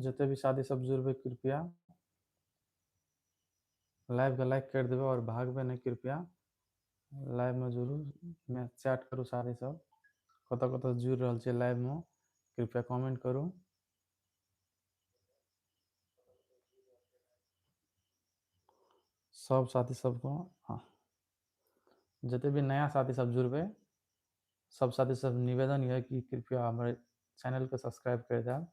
जते भी साथी सब जुड़बे कृपया लाइव के लाइक कर देवे और भागबे नहीं कृपया लाइव में जुड़ू मैं चैट करूँ साथी सब कत कत जुड़ रहा छे लाइव में कृपया कमेंट करूँ सब साथी सबको हाँ जते भी नया साथी सब जुड़बे सब साथी सब निवेदन है कि कृपया हमारे चैनल को सब्सक्राइब कर दें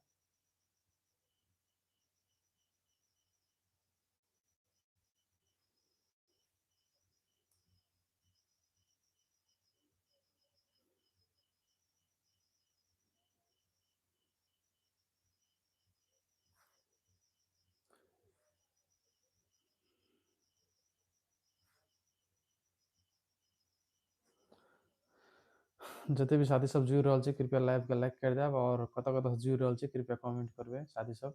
जते भी साथी सब जुड़ रहा छे कृपया लाइव के लाइक कर दें और कत कत जुड़ रहा छे कृपया कमेंट करबे साथी सब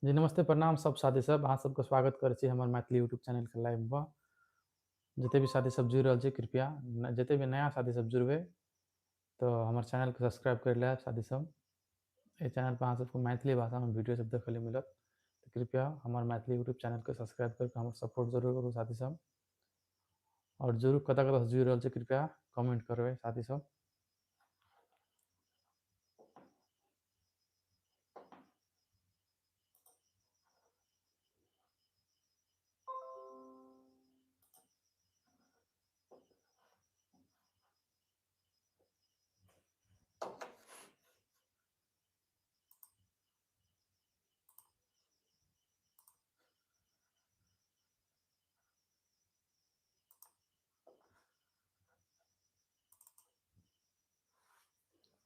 जी नमस्ते प्रणाम सब साथी सब अहाँ सबके स्वागत करे छी हमर मैथिली यूट्यूब चैनल के लाइव में जते भी साथी सब जुड़ रहा छे कृपया जते भी नया साथी सब जुड़बे तो हमारे चैनल को सब्सक्राइब कर ले साथी सब ये चैनल पर अहाँ सबको मैथिली भाषा में वीडियो सब देखे मिलत तो कृपया हमारे मैथिली यूट्यूब चैनल को सब्सक्राइब करके हमारे सपोर्ट जरूर करूँ साथी सब और जरूर कत कत जुड़ रहा छे कृपया कमेंट करबे साथी सब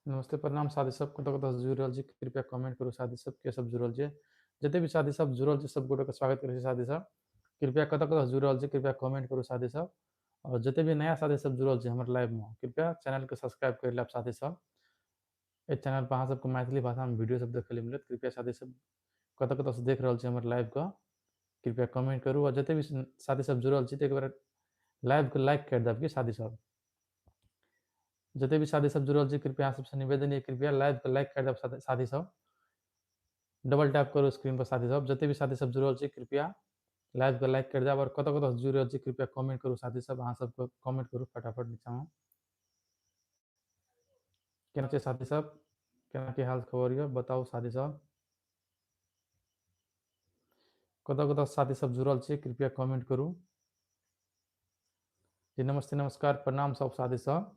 नमस्ते प्रणाम साथी सब कत कत जुड़ रहा छे कृपया कमेंट करूँ साथी सब के सब जुड़ल छे जते भी साथी सब जुड़ल छे सब गोटे के स्वागत करे साथी सब कृपया कत कत जुड़ रहा छे कृपया कमेंट करूँ साथी सब और जते भी नया साथी सब जुड़ल छे हमारे लाइव में कृपया चैनल को सब्सक्राइब कर ले साथी सब इस चैनल पर अहाँ सबको मैथिली भाषा में वीडियो सब देखे मिलत कृपया साथी सब कत कत से देख रहा छे हमारे लाइव का कृपया कमेंट करूँ और जते भी साथी सब जुड़ल छे तो एक बार लाइव को लाइक कर देव कि साथी सब जते भी साथी सब जुड़ल छे कृपया अहाँ सबसे निवेदन है कृपया लाइव को लाइक कर देव साथी सब डबल टैप करो स्क्रीन पर साथी सब जते भी साथी सब जुड़ल छे कृपया लाइव को लाइक कर देव और कत कत जुड़ रहा छे कृपया कमेंट करूँ साथी सब अहाँ सबको कमेंट करूँ फटाफट नीचा में केना छे साथी सब केना की हाल खबर ये बताओ साथी सब कत कत साथी सब जुड़ल छे कृपया कमेंट करूँ जी नमस्ते नमस्कार प्रणाम सब साथी सब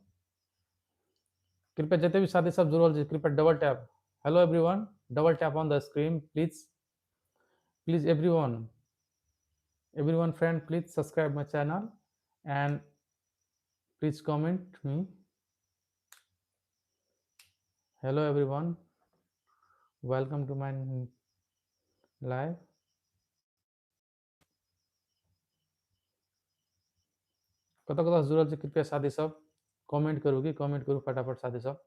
कृपया जते भी साथी सब जुड़ल छे कृपया double tap hello everyone double tap on the screen please please everyone friend please subscribe my channel and please comment me hello everyone welcome to my live कत कत जुड़ल छे कृपया साथी सब कमेंट करू कि कमेंट करू फटाफट साथी सब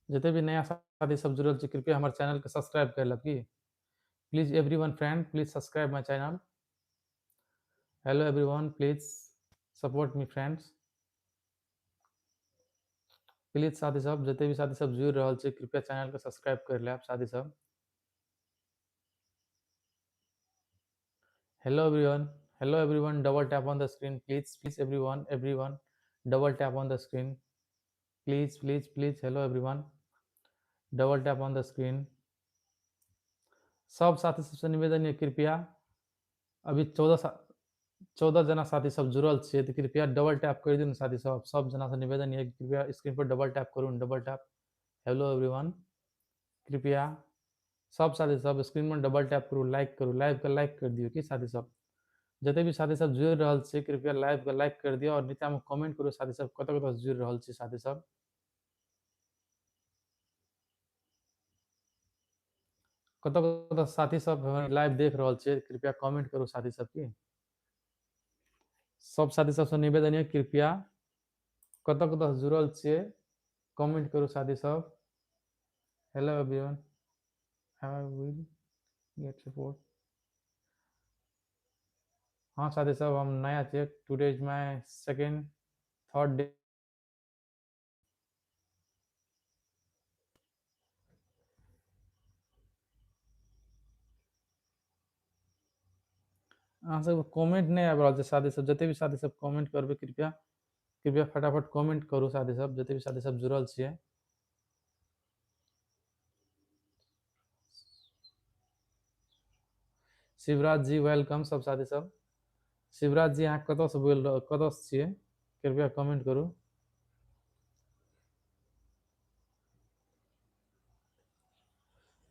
जते भी नया साथी सब जुड़ल छे कृपया हमारे चैनल को सब्सक्राइब कर लब कि please everyone friend please subscribe my channel hello everyone please support me friends please साथी सब जते भी साथी सब जुड़ रहा छे कृपया चैनल को सब्सक्राइब कर ले साथी सब hello everyone double tap on the screen please everyone double tap on the screen please hello everyone double tap on the screen सब साथी सबसे निवेदन है कृपया अभी 14 जना साथी सब जुड़ल छे तो कृपया डबल टैप कर दिन साथी सब जना से निवेदन है कृपया स्क्रीन पर डबल टैप करूँ डबल टैप हेलो एवरीवन कृपया सब साथी सब स्क्रीन में डबल टैप करूँ लाइक करूँ लाइव का लाइक कर दियो कि साथी सब जते भी साथी सब जुड़ रहल छी कृपया लाइव के लाइक कर दियो और नीचा में कमेंट करू साथी सब कत कत जुड़ रहल छी साथी सब। कत कत साथी सब लाइव देख रहल छी कृपया कमेंट करू साथी सब की। सब साथी सबसे निवेदन है कृपया कत कत जुड़ल छी कमेंट करू साथी सब। Hello everyone, how will get support. हाँ साथी सब हम नया छे, today is my second third day. अहाँ सब कमेंट नहीं आबि रहल छै साथी सब, जते भी साथी सब कमेंट करबे कृपया कृपया फटाफट कमेंट करू साथी सब, जते भी साथी सब जुड़ल छिए। शिवराज जी वेलकम सब साथी सब। शिवराज जी अहाँ कत से बोल कत से छिए कृपया कमेंट करू।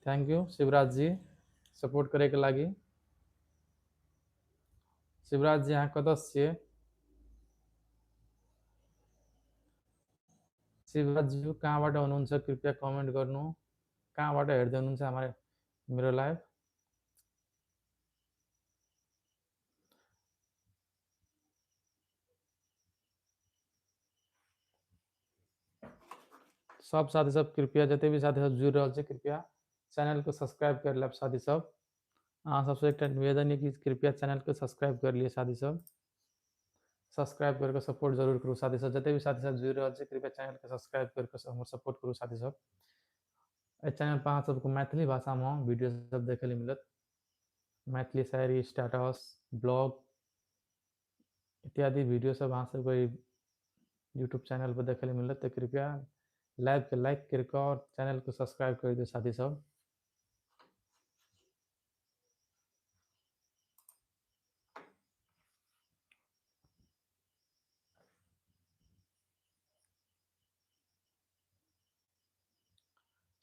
Thank you Shivraj ji support करे के लागी। शिवराज जी अहाँ कत से छिए। शिवराज जी कहाँबाट हुनुहुन्छ कृपया कमेंट गर्नु। कहाँबाट हेर्दै हुनुहुन्छ हमारे मेरो लाइभ। सब साथी सब कृपया जते भी साथी सब जुड़ रहल छै कृपया चैनल को सब्सक्राइब कर लेब साथी सब। अहाँ सबसे एक निवेदन है कि कृपया चैनल को सब्सक्राइब कर लिए साथी सब। सब्सक्राइब करके सपोर्ट जरूर करू साथी सब, जते भी साथी सब जुड़ रहल छै कृपया चैनल के सब्सक्राइब करके हमर सपोर्ट करू साथी सब। ए चैनल पर अहाँ सबको मैथिली भाषा में वीडियो सब देखे ले मिलत। मैथिली शायरी, स्टेटस, ब्लॉग इत्यादि वीडियो सब अहाँ सबको यूट्यूब चैनल पर देखे ले मिलत। तो कृपया लाइव के लाइक करके और चैनल को सब्सक्राइब कर दियो साथी सब।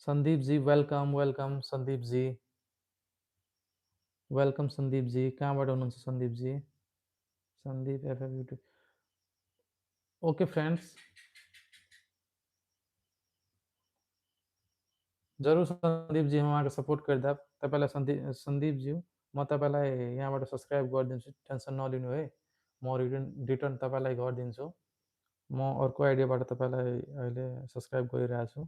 Sandeep ji welcome welcome Sandeep ji welcome Sandeep ji. कहाँबाट हुनुहुन्छ Sandeep ji. Sandeep FF YouTube. Okay friends, जरूर संदीप जी हम अहाँके सपोर्ट कर देब। तपाईँलाई संदीप जी म तपाईँलाई यहाँबाट सब्सक्राइब गरिदिन्छु, टेन्सन नलिनु है। म रिटर्न तपाईँलाई गरिदिन्छु। म अर्को आइडियाबाट तपाईँलाई अहिले सब्सक्राइब गरिरहेको छु।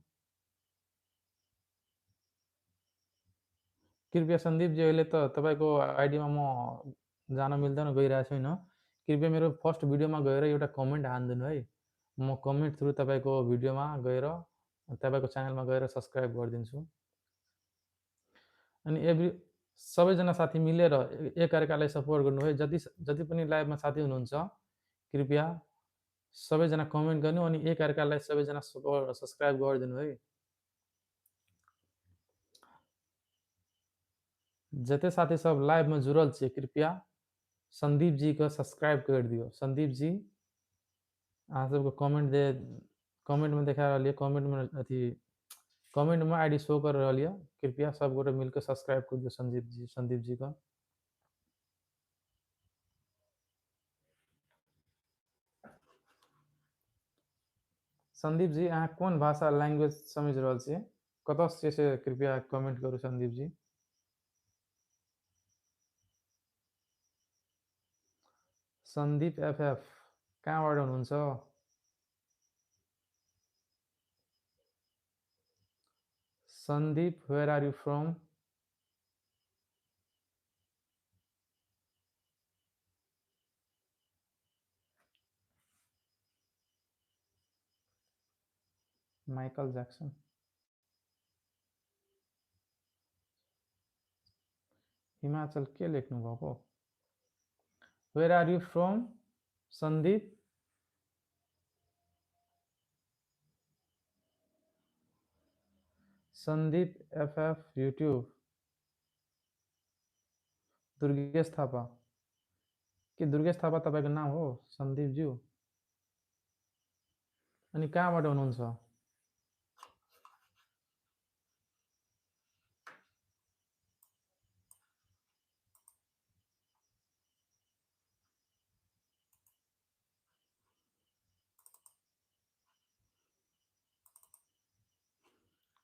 कृपया संदीप जी अहिले त तपाईँको आइडीमा म जान मिल्दैन गइरहेको छैन। कृपया मेरो फर्स्ट भिडियोमा गएर एउटा कमेन्ट हानिदिनु है। म कमेन्ट थ्रु तपाईँको भिडियोमा गएर तपाईँको च्यानलमा गएर सब्सक्राइब गरिदिन्छु। अनि सबैजना साथी मिलेर एकअर्कालाई सपोर्ट गर्नु है। जति जति पनि लाइभमा साथी हुनुहुन्छ कृपया सबैजना कमेन्ट गर्नु अनि एकअर्कालाई सबैजना सब्सक्राइब गरिदिनु है। जते साथी सब लाइव में जुड़ल छे कृपया संदीप जी को सब्सक्राइब कर दियो। संदीप जी अहाँ सबको कमेंट में देखा रहा कमेंट में अथी कमेंट में आईडी शो कर रहा है। कृपया सब गोटे मिलकर सब्सक्राइब कर दियो संदीप जी का। संदीप जी अहाँ कौन भाषा लैंग्वेज समझ रहा छे कत से कृपया कमेंट करू संदीप जी। संदीप एफएफ कहाँबाट हुनुहुन्छ। Sandeep where are you from. Michael Jackson. Himachal के लेख्नु भएको। Where are you from Sandeep. Sandeep FF YouTube. Durgesh Thapa के दुर्गेश थापा तपाईँको नाम हो संदीप ज्यू। अनि कहाँबाट हुनुहुन्छ।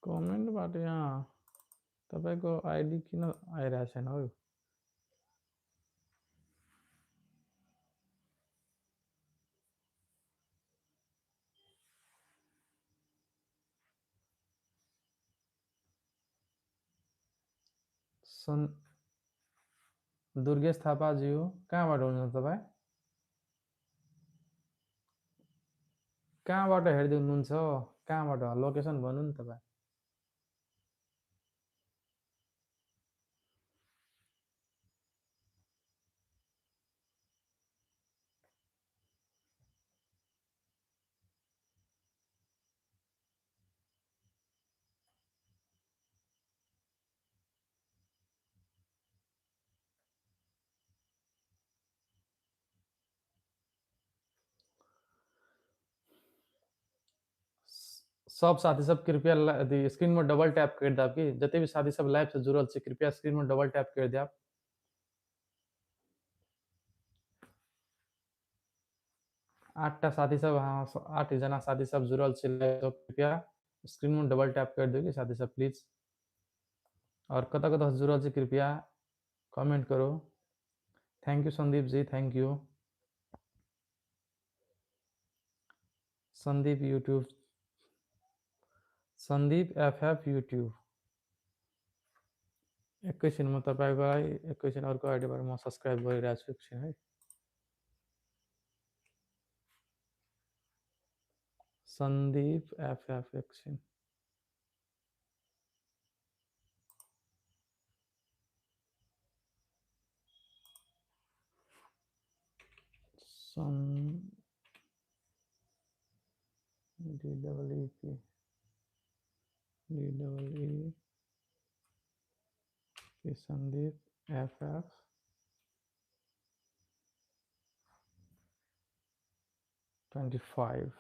कमेन्टबाट यहाँ तपाईँको आइडी किन आइरहेको छैन हौ? दुर्गेश थापाज्यू कहाँबाट हुनुहुन्छ तपाईँ? कहाँबाट हेर्दै हुनुहुन्छ? कहाँबाट? लोकेसन भन्नु नि तपाईँ। सब साथी सब कृपया स्क्रीन में डबल टैप कर दें कि जितने भी साथी सब लाइव से जुड़ल से कृपया स्क्रीन में डबल टैप कर दें आप। 8टा साथी सब, हाँ 8 जना साथी सब जुड़ल से लाइव, तो कृपया स्क्रीन में डबल टैप कर दो कि साथी सब प्लीज। और कता कता जुड़ल से कृपया कमेंट करो। Thank you Sandeep ji, thank you Sandeep YouTube, Sandeep FF YouTube. एकैछिनमा तपाईलाई एकैछिन अर्को आइडीबाट म सब्स्क्राइब गरिरहेको छु एकछिन है। संदीप एफएफ एकछिन। संदीप एफएफ 25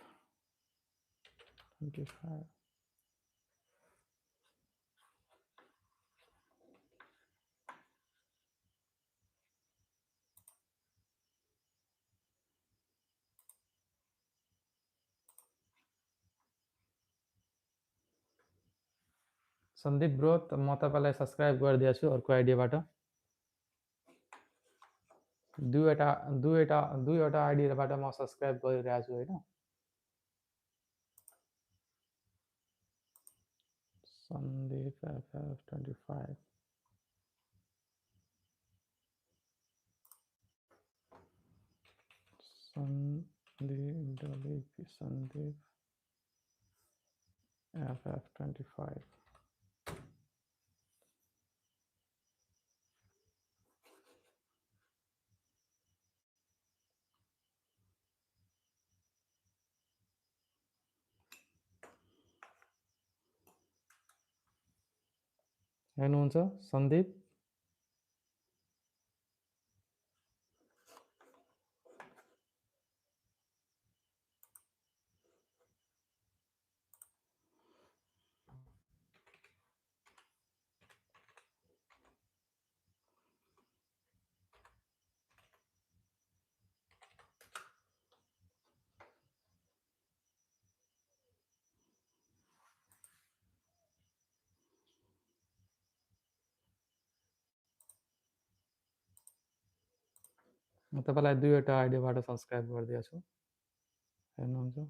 संदीप ब्रो, म तपाईलाई सब्स्क्राइब गरिदिएको छु अर्को आइडीबाट। दुईवटा आइडीबाट म सब्स्क्राइब गरिरहेको छु हैन। संदीप एफएफ 25 संदीप एफएफ 25 हेर्नुहुन्छ संदीप? म तपाईलाई दुईवटा आइडीबाट सब्स्क्राइब गरिदिएको छु, हेर्नुहुन्छ?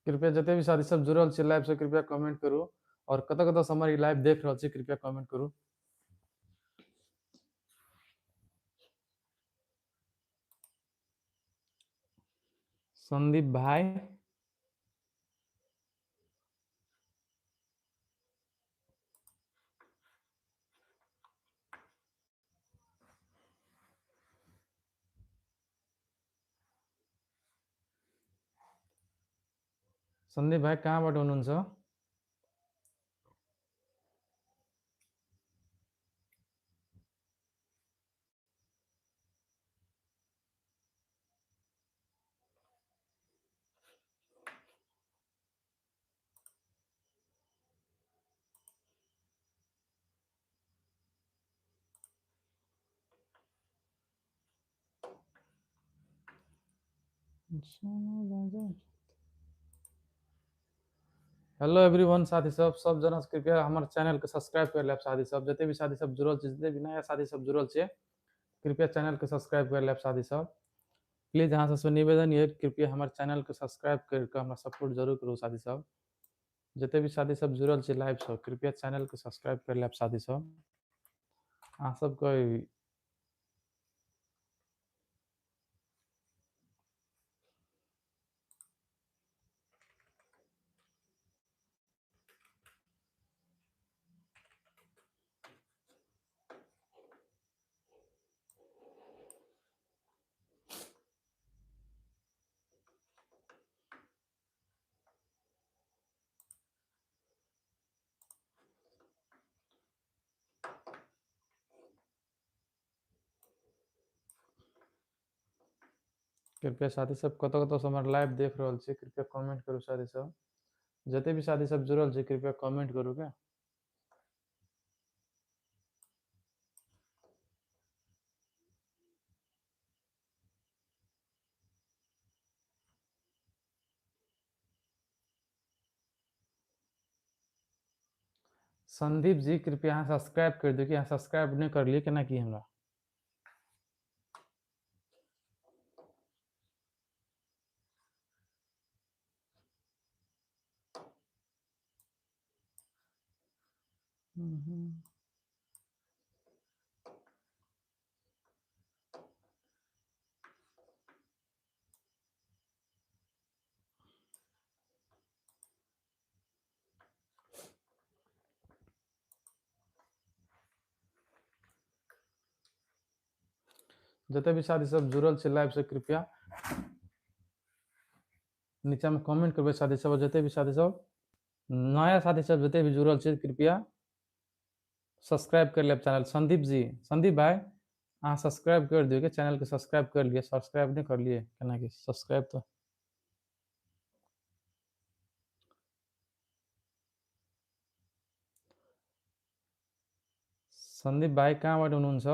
कृपया जितने भी साथी सब जुड़ल से लाइव से कृपया कमेंट करो। और कता कता से हमारी लाइव देख रहे हो कृपया कमेंट करो। संदीप भाई सन्दीप भाइ कहाँबाट हुनुहुन्छ? हेलो एवरीवन साथी सब जना कृपया हमारे चैनल के सब्सक्राइब कर ले साथी सब जते भी साथी सब जुड़ल छै जते भी नया साथी सब जुड़ल छै कृपया चैनल के सब्सक्राइब कर ले साथी सब प्लीज अहाँ सबसे निवेदन ये कृपया हमारे चैनल के सब्सक्राइब करके हमरा सपोर्ट जरूर करू साथी सब जते भी साथी सब जुड़ल छै लाइव से कृपया चैनल के सब्सक्राइब कर ले साथी सब अहाँ सबके कृपया साथी सब कत कत से हमारे लाइव देख रहल छै कृपया कमेंट करू साथी सब जते भी साथी सब जुड़ल छै कृपया कमेंट करू क्या संदीप जी कृपया यहाँ सब्सक्राइब कर दो कि यहाँ सब्सक्राइब नहीं कर लिए केना की हमरा जते भी साथी सब जुड़ल छै लाइव से कृपया नीचा में कमेंट करबे साथी सब जते भी साथी सब नया साथी सब जते भी जुड़ल छै कृपया सब्सक्राइब कर ले चैनल संदीप भाई अहाँ सब्सक्राइब कर दियो के चैनल के सब्सक्राइब कर लिए सब्सक्राइब नहीं कर लिए केना की सब्सक्राइब तो संदीप भाई कहाँबाट हुनुहुन्छ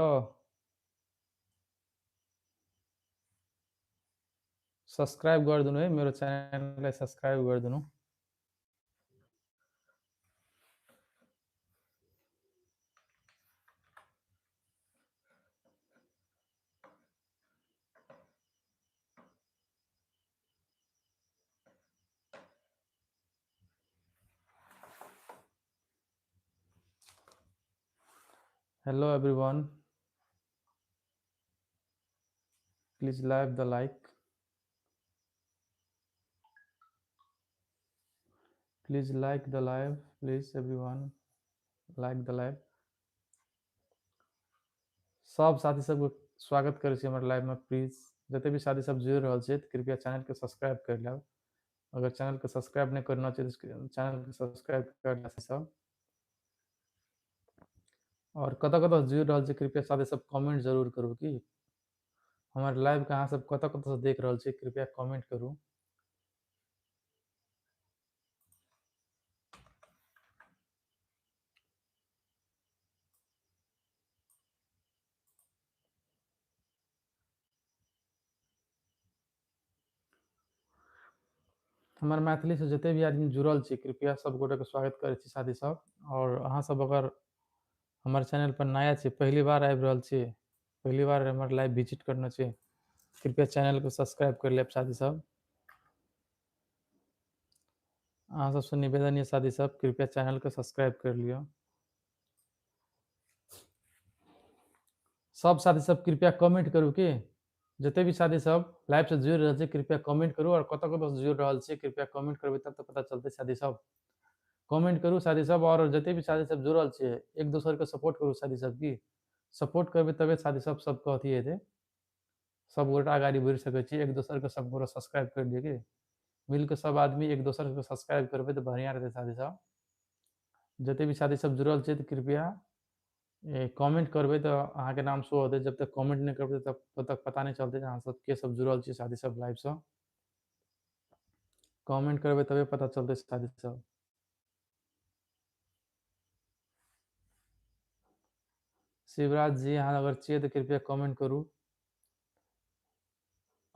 सब्सक्राइब गरिदिनु है मेरो च्यानललाई सब्सक्राइब गरिदिनु hello everyone please live the like please like the live please everyone like the live सब साथी सबको स्वागत करे छी हमर लाइव में प्लीज जते भी साथी सब जुड़ रहल छै कृपया चैनल के सब्सक्राइब कर लेब अगर चैनल के सब्सक्राइब नहीं करना चाहिए तो चैनल के सब्सक्राइब कर ले सब और कत कत जुड़ रहल छै कृपया साथी सब कमेंट जरूर करू कि हमारे लाइव के अहाँ सब कत कत से देख रहल छी कृपया कमेंट करू हमारे मैथिली से जते भी आदमी जुड़ल छी कृपया सब गोटे के स्वागत करे छी साथी सब और अहाँ सब अगर हमारे चैनल पर नया छी पहली बार आबि रहल छी पहली बार हमारे लाइव विजिट करना छी कृपया चैनल को सब्सक्राइब कर लेब साथी सब अहाँ सबसे निवेदन ये साथी सब कृपया चैनल को सब्सक्राइब कर लियो सब साथी सब कृपया कमेंट करू कि जते भी साथी सब लाइव से जुड़ रहल छी कृपया कमेंट करू और कत कत से जुड़ रहल छी कृपया कमेंट करबे तब तो पता चलते साथी सब कमेंट करू साथी सब और जते भी साथी सब जुड़ल छी एक दूसरे के सपोर्ट करू साथी सब की सपोर्ट करबे तबे साथी सब सबके अथी हेतै सब गोटा अगाडि बढ़ि सकै छी एक दोसर के सब गोटा सब्सक्राइब कर दिए कि मिल के सब आदमी एक दोसर के सब्सक्राइब करबे तो बढ़िया रहते साथी सब। जते भी साथी सब जुड़ल छै तो कृपया कमेंट करबे तो अहाँ के नाम शो होते। जब तक कमेंट नहीं करबे तब तक पता नहीं चलते अहाँ सब के सब जुड़ल छी साथी सब लाइव से। कमेंट करबे तबे पता चलते साथी सब। शिवराज जी अहाँ अगर चाहिए तो कृपया कमेंट करू।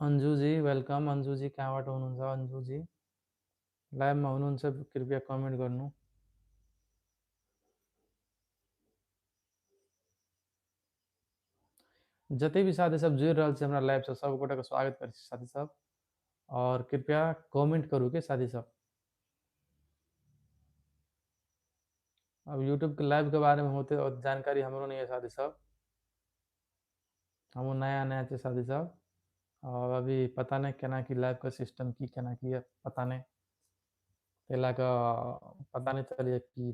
अंजू जी वेलकम। अंजू जी कहाँबाट हुनुहुन्छ? अंजू जी लाइभमा हुनुहुन्छ कृपया कमेंट गर्नु। जते भी साथी सब जुड़ रहल छै हमरा लाइव से सब गोटा के स्वागत करै छी साथी सब। और कृपया कमेंट करू के साथी सब। अब यूट्यूब के लाइव के बारे में होते और जानकारी हमरो नहीं है साथी सब। हम नया नया छे साथी सब और अभी पता नहीं केना की लाइव का सिस्टम की केना की है पता नहीं तेला का पता नहीं चलिए कि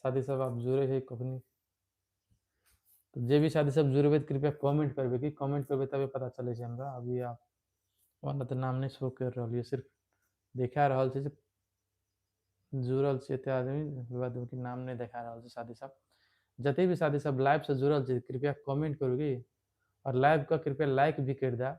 साथी सब आप जुड़े है कखनी। तो जे भी साथी सब जुड़बे तो कृपया कमेंट करबे कि कमेंट करबे तबे पता चले छै हमरा। अभी आप वहाँ तो नाम नहीं शो कर रही है सिर्फ देखा रहल छै जुड़ल छै एते आदमी बाद की नाम नहीं देखा रहल छै साथी सब। जते भी साथी सब लाइव से जुड़ल छै कृपया कमेंट करू की और लाइव का कृपया लाइक भी कर दा।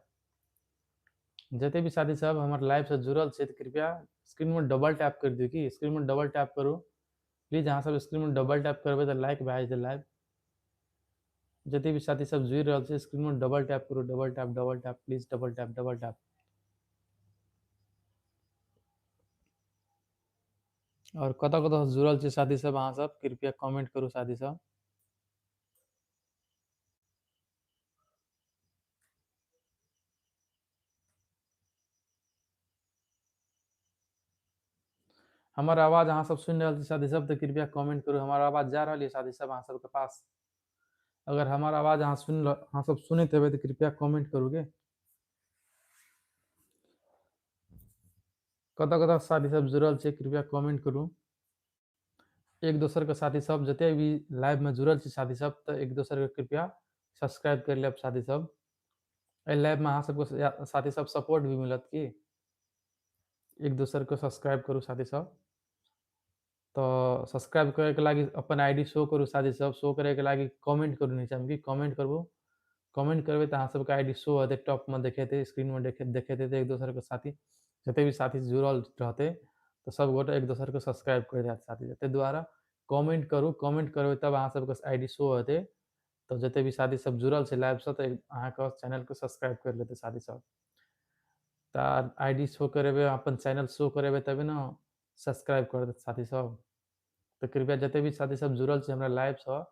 जते भी साथी सब हमारे लाइव से जुड़ल छै कृपया स्क्रीन में डबल टैप कर दियो कि स्क्रीन में डबल टैप करू प्लीज। अहाँ सब स्क्रीन में डबल टैप करबे तो लाइक भए जेतै लाइव। जते भी साथी सब जुड़ रहल छै स्क्रीन में डबल टैप करू double tap please double tap double tap. और कतऽ कतऽ से जुड़ल छै साथी सब अहाँ सब कृपया कमेंट करू साथी सब। हमार आवाज अहाँ सब सुन रहल छी साथी सब तो कृपया कमेंट करू। हमार आवाज जा रही है साथी सब अहाँ सबके पास? अगर हमार आवाज अहाँ सब सुनते हेबै तो कृपया कमेंट करू गे। कतऽ कतऽ साथी सब जुड़ल छै कृपया कमेंट करू। एक दोसर के साथी सब जते भी लाइव में जुड़ल छी साथी सब तो एक दोसर के कृपया सब्सक्राइब कर लेब साथी सब। ए लाइव में अहाँ सबके साथी सब सपोर्ट भी मिलत की एक दोसर को सब्सक्राइब करू साथी सब। तो सब्सक्राइब करे के लागी अपन आईडी शो करू साथी सब। शो करे के लागी कमेंट करू नीचा में कि कमेंट करबू। कमेंट करबे तो अहाँ सबके आईडी शो होते टॉप में देखेते स्क्रीन में देखेते एक दोसर के साथी जते भी साथी जुड़ल रहते तो सब गोटे एक दोसर के सब्सक्राइब कर देत साथी। जते द्वारा कमेंट करू कमेंट करबे तब अहाँ सबके आईडी शो होते तो जते भी साथी सब जुड़ल छै लाइव से तो अहाँ के चैनल के सब्सक्राइब कर लेते साथी सब। तो आईडी शो करेबे अपन चैनल शो करेबे तबे ना सब्सक्राइब कर देते साथी सब। तो कृपया जते भी साथी सब जुड़ल छै हमरा लाइव से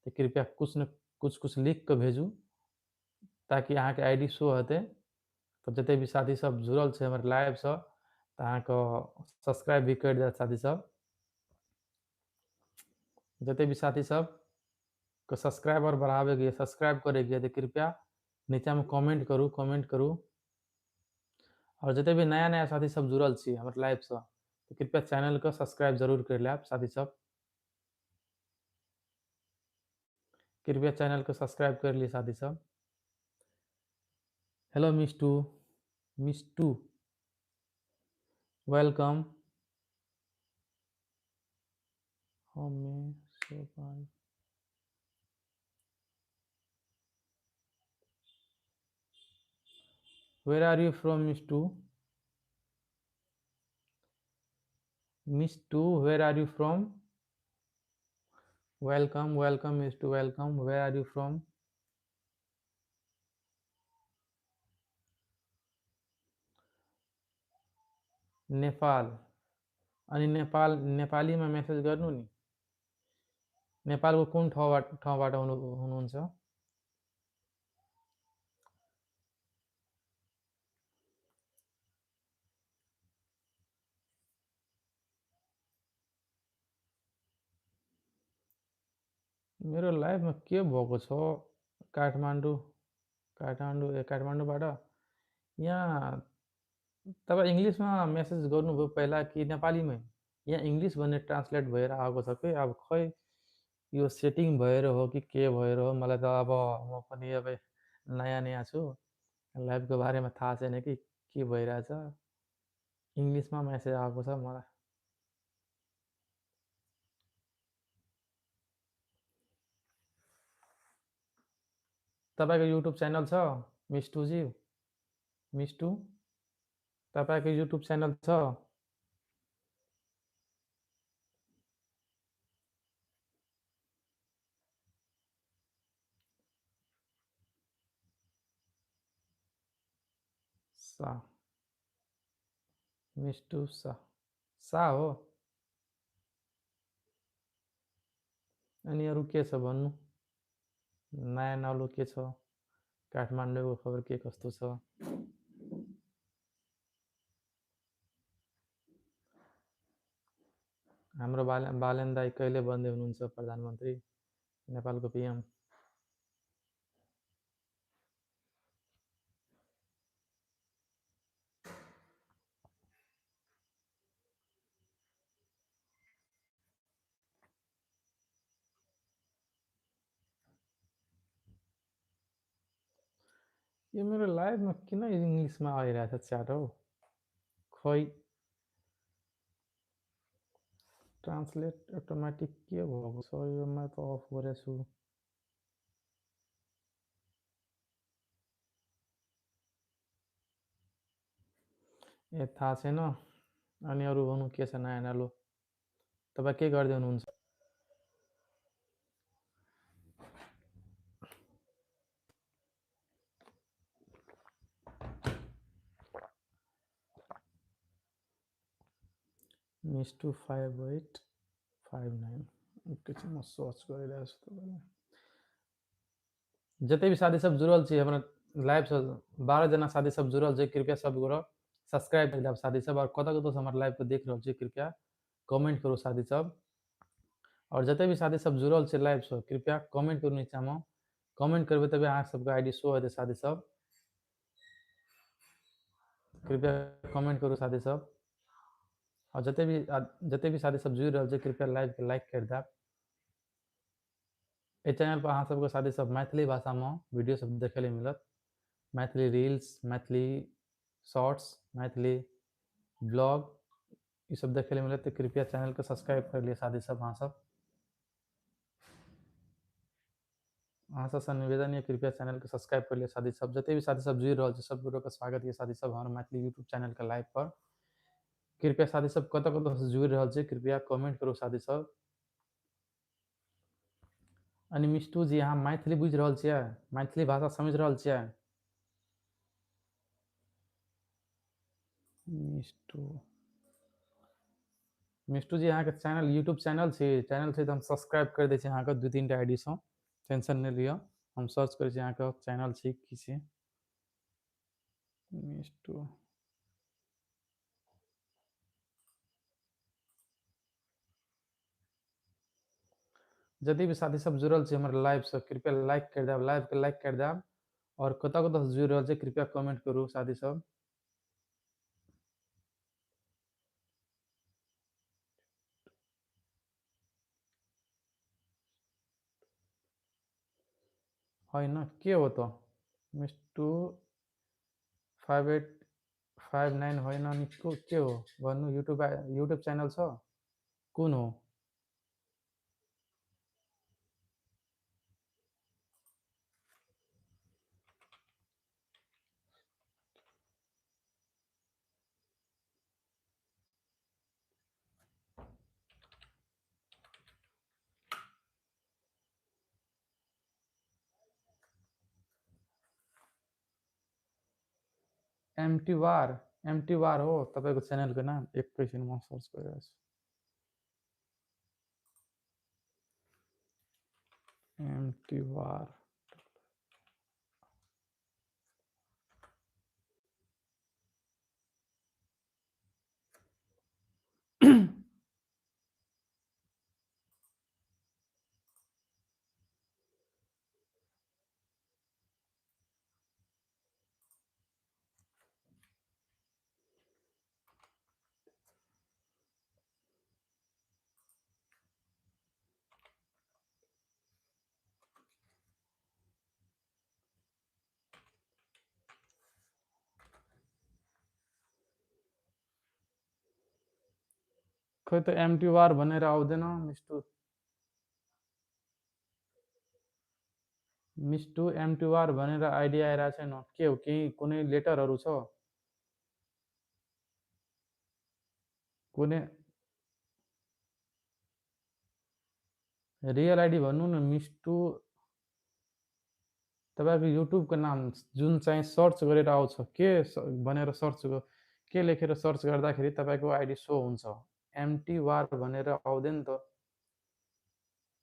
तो कृपया कुछ न कुछ लिख के भेजू ताकि अहाँ के आईडी शो होते। तो जते भी साथी सब जुड़ल छै हमर लाइव से तो अहाँ के सब्सक्राइब भी कर देत साथी सब। जते भी साथी सब को सब्सक्राइबर बढ़ावे के सब्सक्राइब करे के तो कृपया नीचा में कमेंट करू कमेंट करू। और जते भी नया नया साथी सब जुड़ल छी हमर लाइव से तो कृपया चैनल को सब्सक्राइब जरूर कर लेब साथी सब। कृपया चैनल को सब्सक्राइब कर लिए साथी सब। Hello miss to welcome. हमें Sopan Where are you from, Miss Two? Miss Two, where are you from? Welcome, welcome, Miss Two, welcome. Where are you from? Nepal. अनि नेपाली में मैसेज गर्नु नि। नेपालको कुन ठाउँबाट हुनुहुन्छ? मेरो लाइफमा के भएको छ? काठमाडौँबाट यहाँ तपाईँ इङ्ग्लिसमा मेसेज गर्नुभयो पहिला कि नेपालीमै? यहाँ इङ्ग्लिस भन्ने ट्रान्सलेट भएर आएको छ कि अब खै यो सेटिङ भएर हो कि के भएर हो मलाई त अब म पनि अब नयाँ छु लाइभको बारेमा थाहा छैन कि के भइरहेछ। इङ्ग्लिसमा मेसेज आएको छ मलाई। तपाईँको युट्युब च्यानल छ मिष्टुजी? मिष्टु तपाईँको युट्युब च्यानल छ? सा मिष्टु सा हो। अनि अरू के छ भन्नु? नयाँ नौलो के छ? काठमाडौँको खबर के कस्तो छ? हाम्रो बालेन दाई कहिले बन्दै हुनुहुन्छ प्रधानमन्त्री, नेपालको पिएम? यो मेरो लाइभमा किन इङ्ग्लिसमा आइरहेछ च्याट हौ? खै ट्रान्सलेट अटोमेटिक के भएको छ? यो म त अफ गरेको छु। ए थाहा छैन। अनि अरू भन्नु के छ नयाँ नालो? तपाईँ के गर्दै हुनुहुन्छ? मिष्टु 5859 एकैछिन म सर्च गरिरहेको छु तपाईँलाई। जतै भी साथी सब जुड़ल छी हमरा लाइव से 12 जना साथी सब जुड़ल छै, कृपया सब गोरा सब्सक्राइब कर देब साथी सब, और कतऽ कतऽ से हमर लाइव को देख रहल छी कृपया कमेंट करू साथी सब। और जतै भी साथी सब जुड़ल छै लाइव से कृपया कमेंट करू नीचा में, कमेंट करबै तबे अहाँ सबके आईडी शो हेतै साथी सब। कृपया कमेंट करू साथी सब, और जते भी साथी सब जुड़ रहल छै कृपया लाइव के लाइक कर देब। ए चैनल पर अहाँ सबके साथी सब मैथिली भाषा में वीडियो सब देखे ले मिलत। Maithili reels, Maithili shorts, Maithili blog ये सब देखे ले मिलत, तो कृपया चैनल को सब्सक्राइब कर लिए साथी सब। अहाँ सबसे निवेदन है कृपया चैनल को सब्सक्राइब कर लिए साथी सब। जते भी साथी सब जुड़ रहल छै सब गोटे के स्वागत है साथी सब हमारे मैथिली यूट्यूब चैनल के लाइव पर। कृपया साथी सब कतऽ कतऽ से जुड़ रहल छै कृपया कमेंट करू साथी सब। अनि मिष्टू जी अहाँ मैथिली बुझि रहल छियै? मैथिली भाषा समझ रहल छियै? मिष्टू जी अहाँ के चैनल यूट्यूब चैनल छै, चैनल छै तो हम सब्सक्राइब कर दै छी अहाँ के 2-3 टा आईडी से, टेंशन नहीं लियो। हम सर्च करै छी अहाँ के चैनल छै की छै मिष्टू। जदि भी साथी सब जुड़ल छै हमर लाइव से कृपया लाइक कर देब, लाइव के लाइक कर देब, और कतऽ कतऽ से जुड़ रहल छै कृपया कमेंट करू साथी सब। है ना के हो तो मिष्टू 5859 होइन नि के हो भन्नु? यूट्यूब चैनल छ कुन हो? एमटी वार हो तपाईँको च्यानलको नाम? एकैछिन म सर्च गरिरहेको छु। एमटी वार खै त एमटी भनेर आउँदैन मिस्टु एमटी भनेर आइडी आइरहेको छैन के हो केही कुनै लेटरहरू छ कुनै रियल आइडी भन्नु न मिस्टु तपाईँको युट्युबको नाम जुन चाहिँ सर्च गरेर आउँछ के भनेर के लेखेर सर्च गर्दाखेरि तपाईँको आइडी सो हुन्छ एमटी भनेर आउँदैन त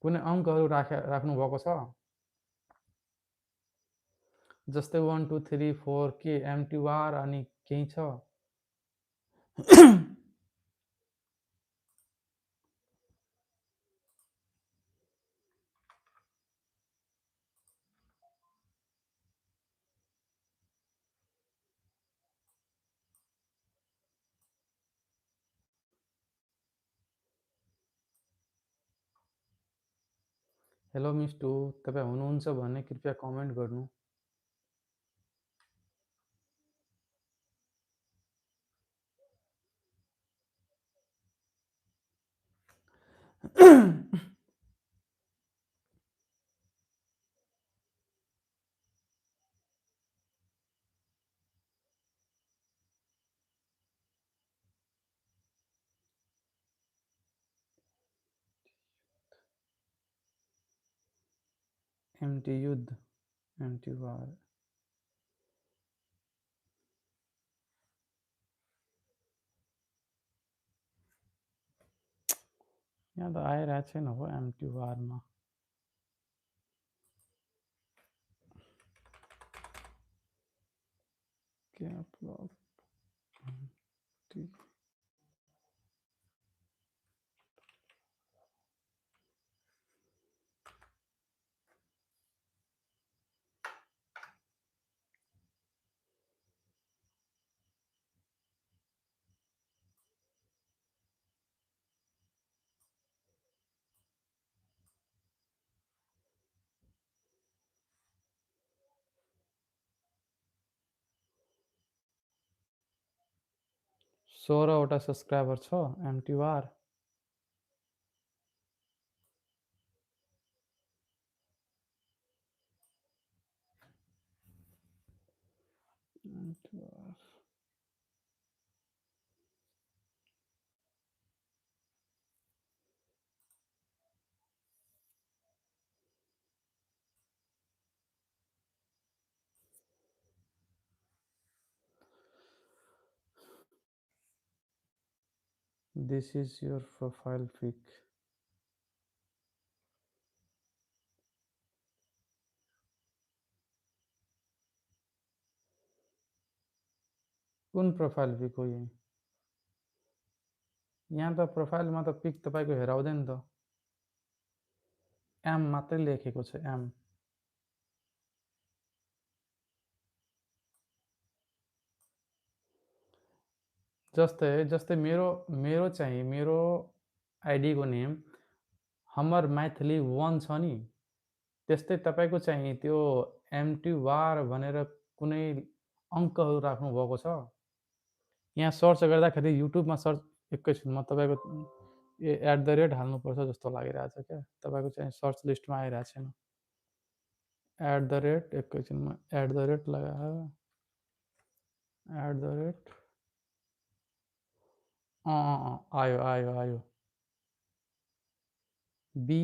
कुनै अङ्कहरू राख्नु भएको छ जस्तै 1 2 3 4 के एमटी अनि केही छ हेलो मिस्टु तपाईँ हुनुहुन्छ भने कृपया कमेन्ट गर्नु एमटी युद्ध एमटी यहाँ त आइरहेको छैन हो एमटी मा सोह्रवटा सब्सक्राइबर छ MT this is your profile pic कुन प्रोफाइल पिक हो यहाँ त प्रोफाइलमा त पिक तपाईँको हेराउँदैन त एम मात्रै लेखेको छ एम जस्तै मेरो चाहिँ मेरो आइडीको नेम हमर मैथिली 1 छ नि त्यस्तै तपाईँको चाहिँ त्यो एमटी भनेर कुनै अङ्कहरू राख्नु भएको छ यहाँ सर्च गर्दाखेरि युट्युबमा सर्च एकैछिन म तपाईँको @ हाल्नुपर्छ जस्तो लागिरहेछ क्या तपाईँको चाहिँ सर्च लिस्टमा आइरहेको छैन एकैछिनमा लगाएर आयो बी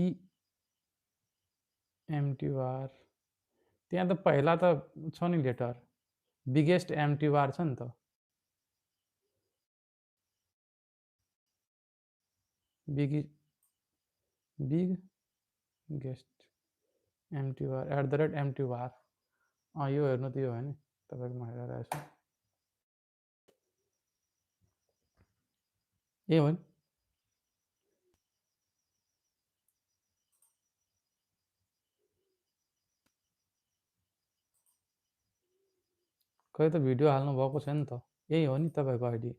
एमटी त्यहाँ त पहिला त छ नि लेटर बिगेस्ट एमटी छ नि त बिग गेस्ट एमटी @ यो हेर्नु त यो हो नि तपाईँकोमा हेरिरहेको छु ए हो नि खै त भिडियो हाल्नु भएको छैन त यही हो नि तपाईँको आइडी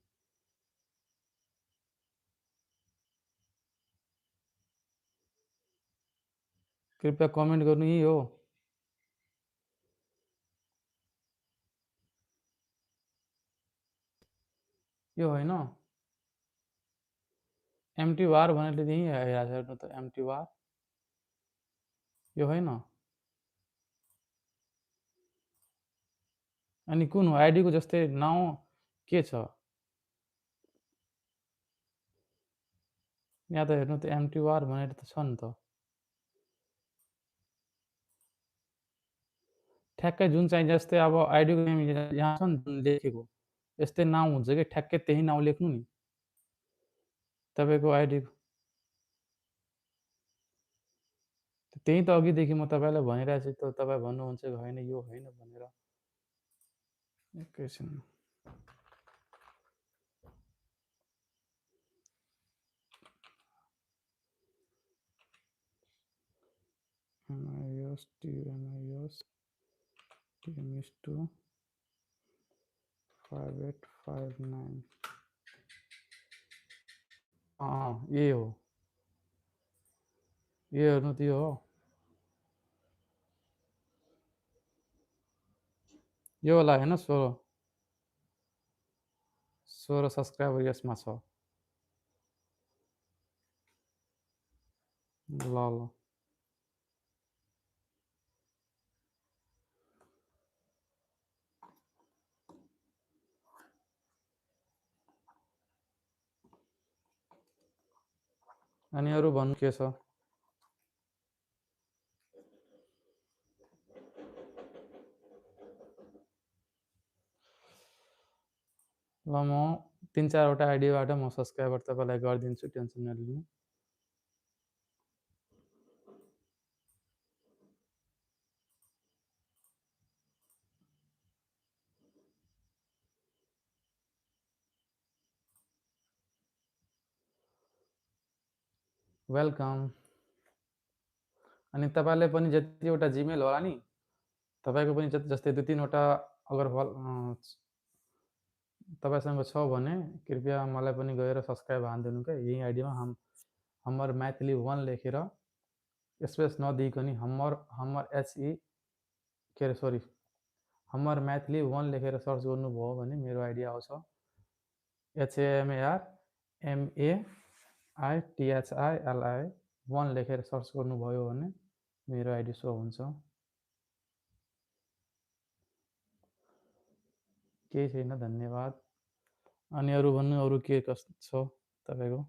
कृपया कमेन्ट गर्नु यही हो यो होइन एमटी वार भनेर यही आइरहेको छ हेर्नु त, एमटी वार यो होइन। अनि कुन हो आइडीको जस्तै नाउँ के छ यहाँ त हेर्नु त, एमटी वार भनेर त छ नि त। ठ्याक्कै जुन चाहिँ जस्तै अब आइडीको नेम यहाँ छ नि जुन लेखेको यस्तै नाउँ हुन्छ कि ठ्याक्कै त्यही नाउँ लेख्नु नि तपाईँको आइडीको। त्यही त अघिदेखि म तपाईँलाई भनिरहेको छु, त तपाईँ भन्नुहुन्छ कि होइन यो होइन भनेर। एकैछिन MIS TMIS TMS 2 5859 यही हो, यो हेर्नु त यो हो, यो होला होइन 16 सब्सक्राइबर यसमा छ। ल ल अनि अरू भन्नु के छ? ल म 3-4 वटा आइडीबाट म सब्सक्राइबर तपाईँलाई गरिदिन्छु, टेन्सन नलिनु। वेलकम। अनि तपाईँले पनि जतिवटा जिमेल होला नि तपाईँको पनि जस्तै 2-3 वटा अगर तपाईँसँग छ भने कृपया मलाई पनि गएर सब्सक्राइब हानिदिनु क्या। यही आइडीमा हमर मैथिली 1 लेखेर स्पेस नदिइकन हमर HE के अरे सरी हमर मैथिली 1 लेखेर सर्च गर्नुभयो भने मेरो आइडी आउँछ। HAMRMAITHILI 1 लेखेर सर्च गर्नुभयो भने मेरो आइडी सो हुन्छ। केही छैन, धन्यवाद। अनि अरू भन्नु, अरू के कस्तो छ तपाईँको?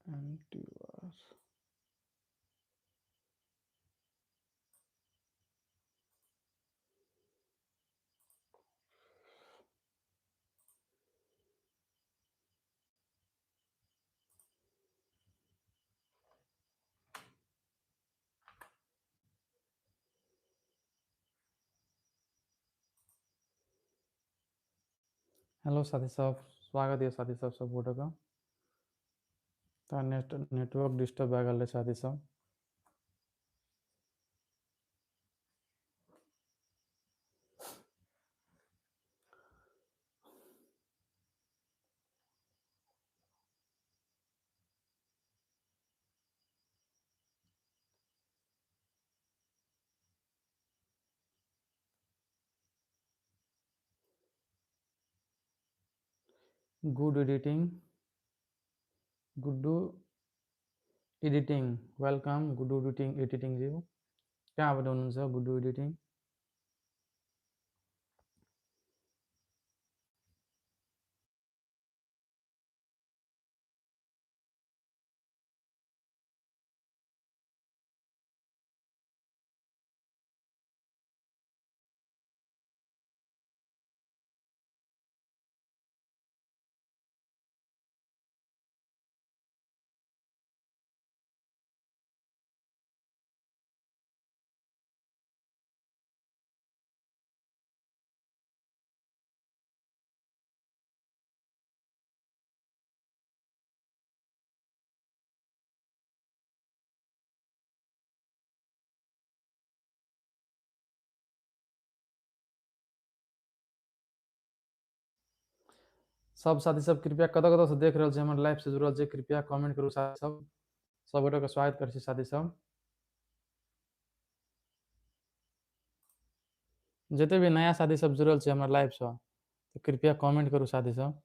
एमटीआर हेलो साथी साहब, स्वागत है साथी साहब सबको। नेटवर्क डिस्टर्ब भइगल्छ साथी साहब। Good editing welcome. Good editing ज्यू कहाँबाट हुनुहुन्छ? Good editing. सब साथी सब कृपया कता कता से देख रहे हैं हमारे लाइव से जुड़ल छै, कृपया कमेंट करू साथी सब। सब गोटे के स्वागत करै छी साथी सब। जते भी नया साथी सब जुड़ल छै हमर लाइव से तो कृपया कमेंट करू साथी सब।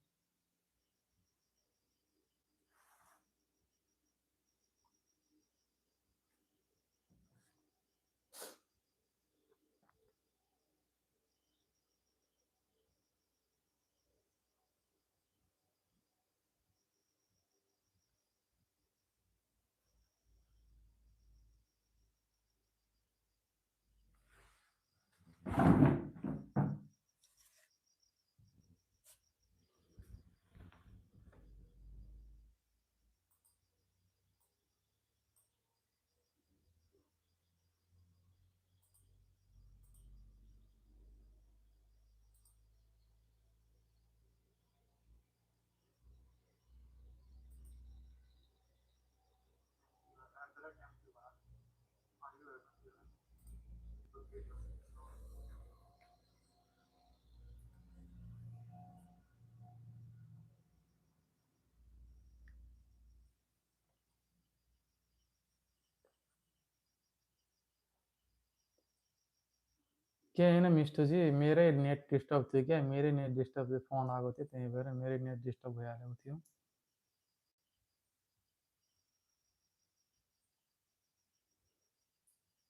क्या है ना मिस्टर जी, मेरे नेट डिस्टर्ब थियो क्या, मेरे नेट डिस्टर्ब से फोन आएको थियो, त्यही भएर मेरे नेट डिस्टर्ब भइहालेको थियो।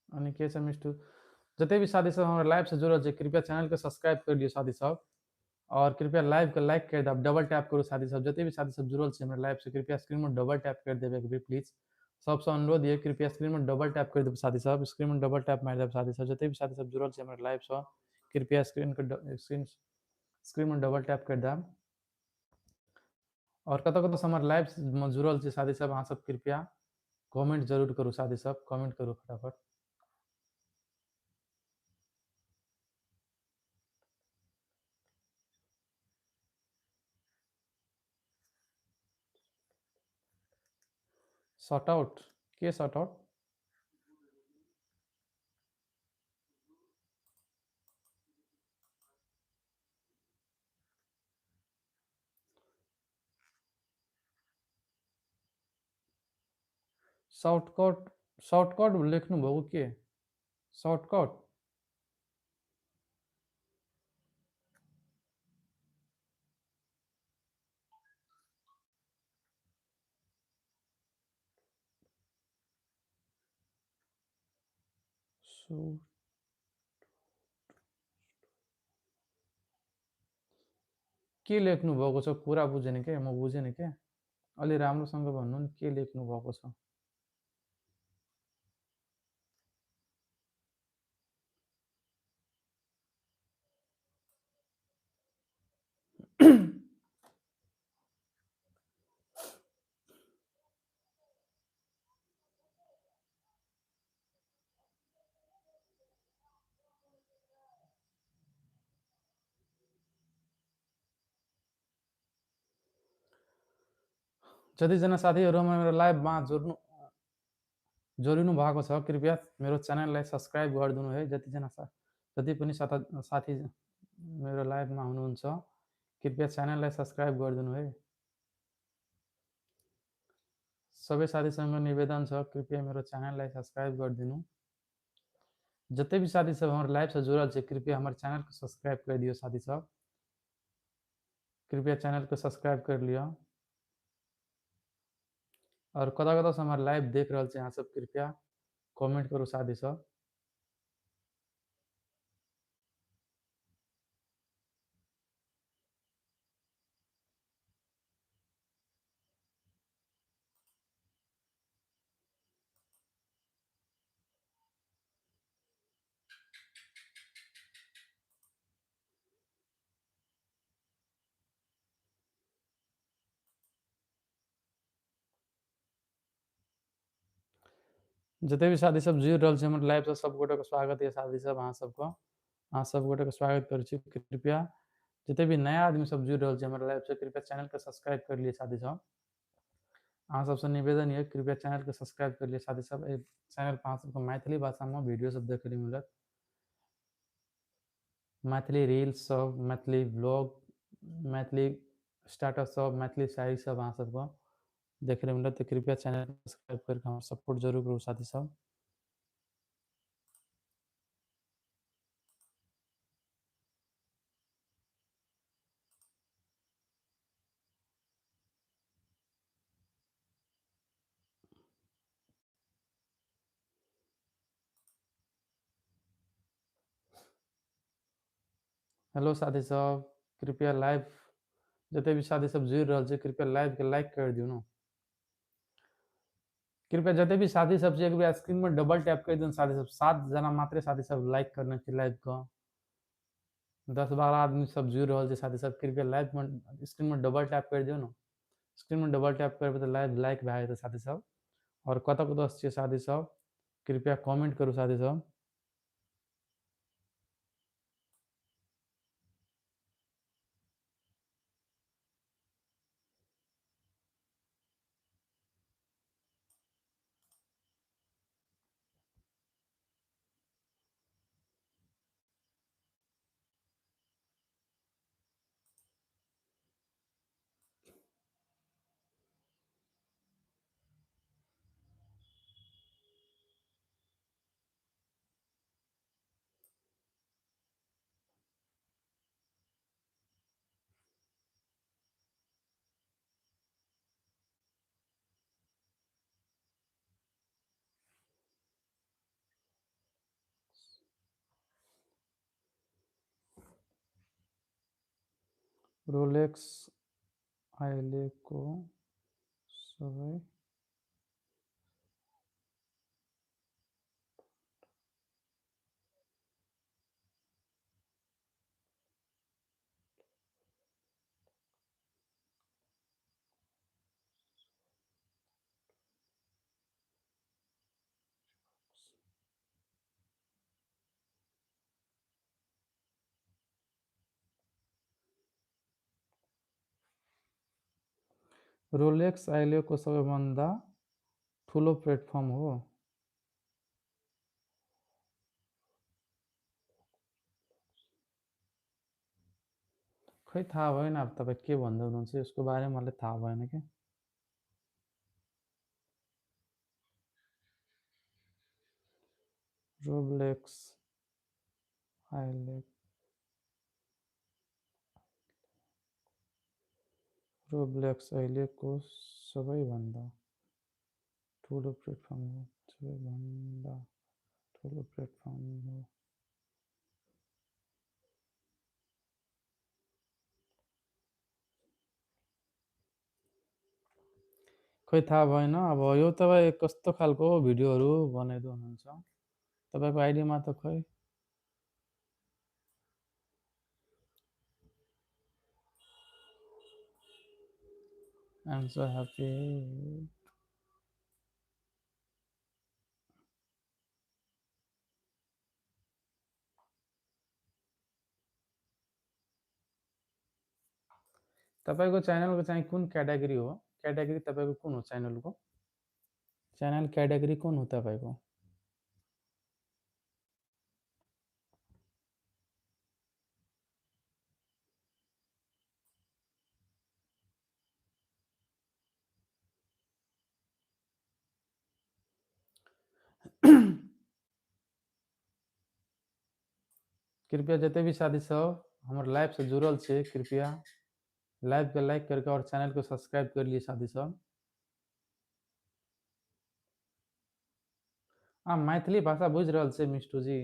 अनि के छ मिस्टू, जते भी साथी सब हमारे लाइव से जुड़ल छै कृपया चैनल के सब्सक्राइब कर दियो साथी सब, और कृपया लाइव के लाइक कर दब, डबल टैप करो साथी सब। जते भी साथी सब जुड़ल छै हमारे लाइव से कृपया स्क्रीन में डबल टैप कर देबे एक बेर प्लीज। सबसे अनुरोध ये कृपया स्क्रीन में डबल टैप कर देब साथी सब, स्क्रीन में डबल टैप मार देब साथी सब। जते भी साथी सब जुड़ल छै हमारे लाइव से कृपया स्क्रीन में डबल टैप कर देब। और कतौ कतौ से हमारे लाइव में जुड़ल छै साथी सब, अहाँ सब कृपया कमेंट जरूर करू साथी सब, कमेंट करू फटाफट। शॉर्ट आउट के शॉर्ट आउट शॉर्टकट शॉर्टकट लेख्नु भएको के शॉर्टकट सो के लेख्नु भएको छ कुरा बुझेन के, म बुझेन के, अलि राम्रोसँग भन्नु नि के लेख्नु भएको छ। जतिजना साथीहरू मेरो लाइभमा जोडिनु भएको छ कृपया मेरो च्यानललाई सब्सक्राइब गरिदिनु है। जति पनि साथी मेरो लाइभमा हुनुहुन्छ कृपया च्यानललाई सब्सक्राइब गरिदिनु है। सबै साथीसँग निवेदन छ कृपया मेरो च्यानललाई सब्सक्राइब गरिदिनु। जते भी साथी सब हमारे लाइव से जुड़ल छै कृपया हमारे चैनल को सब्सक्राइब कर दियो साथी सब, कृपया चैनल को सब्सक्राइब कर लियो। और कदा कदा से हमारे लाइव देख रहल छै अहाँ सब कृपया कमेंट करू साथी सब। जते भी साथी सब जुड़ रहल छै हमर लाइव से सब गोटे के स्वागत है साथी सब, अहाँ सब गोटे के स्वागत करै छी। कृपया जते भी नया आदमी सब जुड़ रहल छै हमर लाइव से कृपया चैनल के सब्सक्राइब कर लिए साथी सब। अहाँ सबसे निवेदन है कृपया चैनल के सब्सक्राइब कर लिए साथी सब। ए चैनल पर अहाँ सबके मैथिली भाषा में वीडियो सब देखे लेल मिलत, मैथिली रील्स सब, मैथिली ब्लॉग, मैथिली स्टेटस सब, मैथिली शायरी सब अहाँ सबके देखे मिला तो कृपया चैनल को सब्सक्राइब करके हमारा सपोर्ट जरूर करो साथी साहब। हेलो साथी साहब, कृपया लाइव जते भी साथी सब जुड़ रहा है कृपया लाइव के लाइक कर दियो ना। कृपया जते भी साथी सब एक बार स्क्रीन में डबल टैप कर दियो साथी सब, 7 जना मात्र साथी सब लाइक करना चाहिए लाइव का। 10-12 आदमी सब जुड़ रहा है साथी सब, कृपया लाइव में स्क्रीन में डबल टैप कर दियो ना। स्क्रीन में डबल टैप करबे तो लाइव लाइक भए जेतै साथी सब। और कतऽ कतऽ छियै साथी सब, कृपया कमेंट करू साथी सब। रोलेक्स आइलेको सबै रोलेक्स आइलेको सबैभन्दा ठुलो प्लेटफर्म हो। खै थाहा भएन, अब तपाईँ के भन्दै हुनुहुन्छ यसको बारेमा मलाई थाहा भएन कि। रोलेक्स आइले रोब्लेक्स अहिलेको सबैभन्दा ठुलो प्लेटफर्म हो, सबैभन्दा ठुलो प्लेटफर्म हो। खै थाहा भएन। अब यो तपाईँ कस्तो खालको भिडियोहरू बनाइदिनु हुनुहुन्छ, तपाईँको आइडीमा त खै। I'm so happy. तपाईँको च्यानलको चाहिँ कुन क्याटेगोरी हो? क्याटेगोरी तपाईँको कुन हो च्यानलको? च्यानल क्याटेगोरी कुन हो तपाईँको? कृपया जते भी साथी सब हमारे लाइव से जुड़ल छे, कृपया लाइव के लाइक करके और चैनल को सब्सक्राइब कर लिए साथी सब। मैथिली भाषा बुझ रहल छे मिष्टू जी?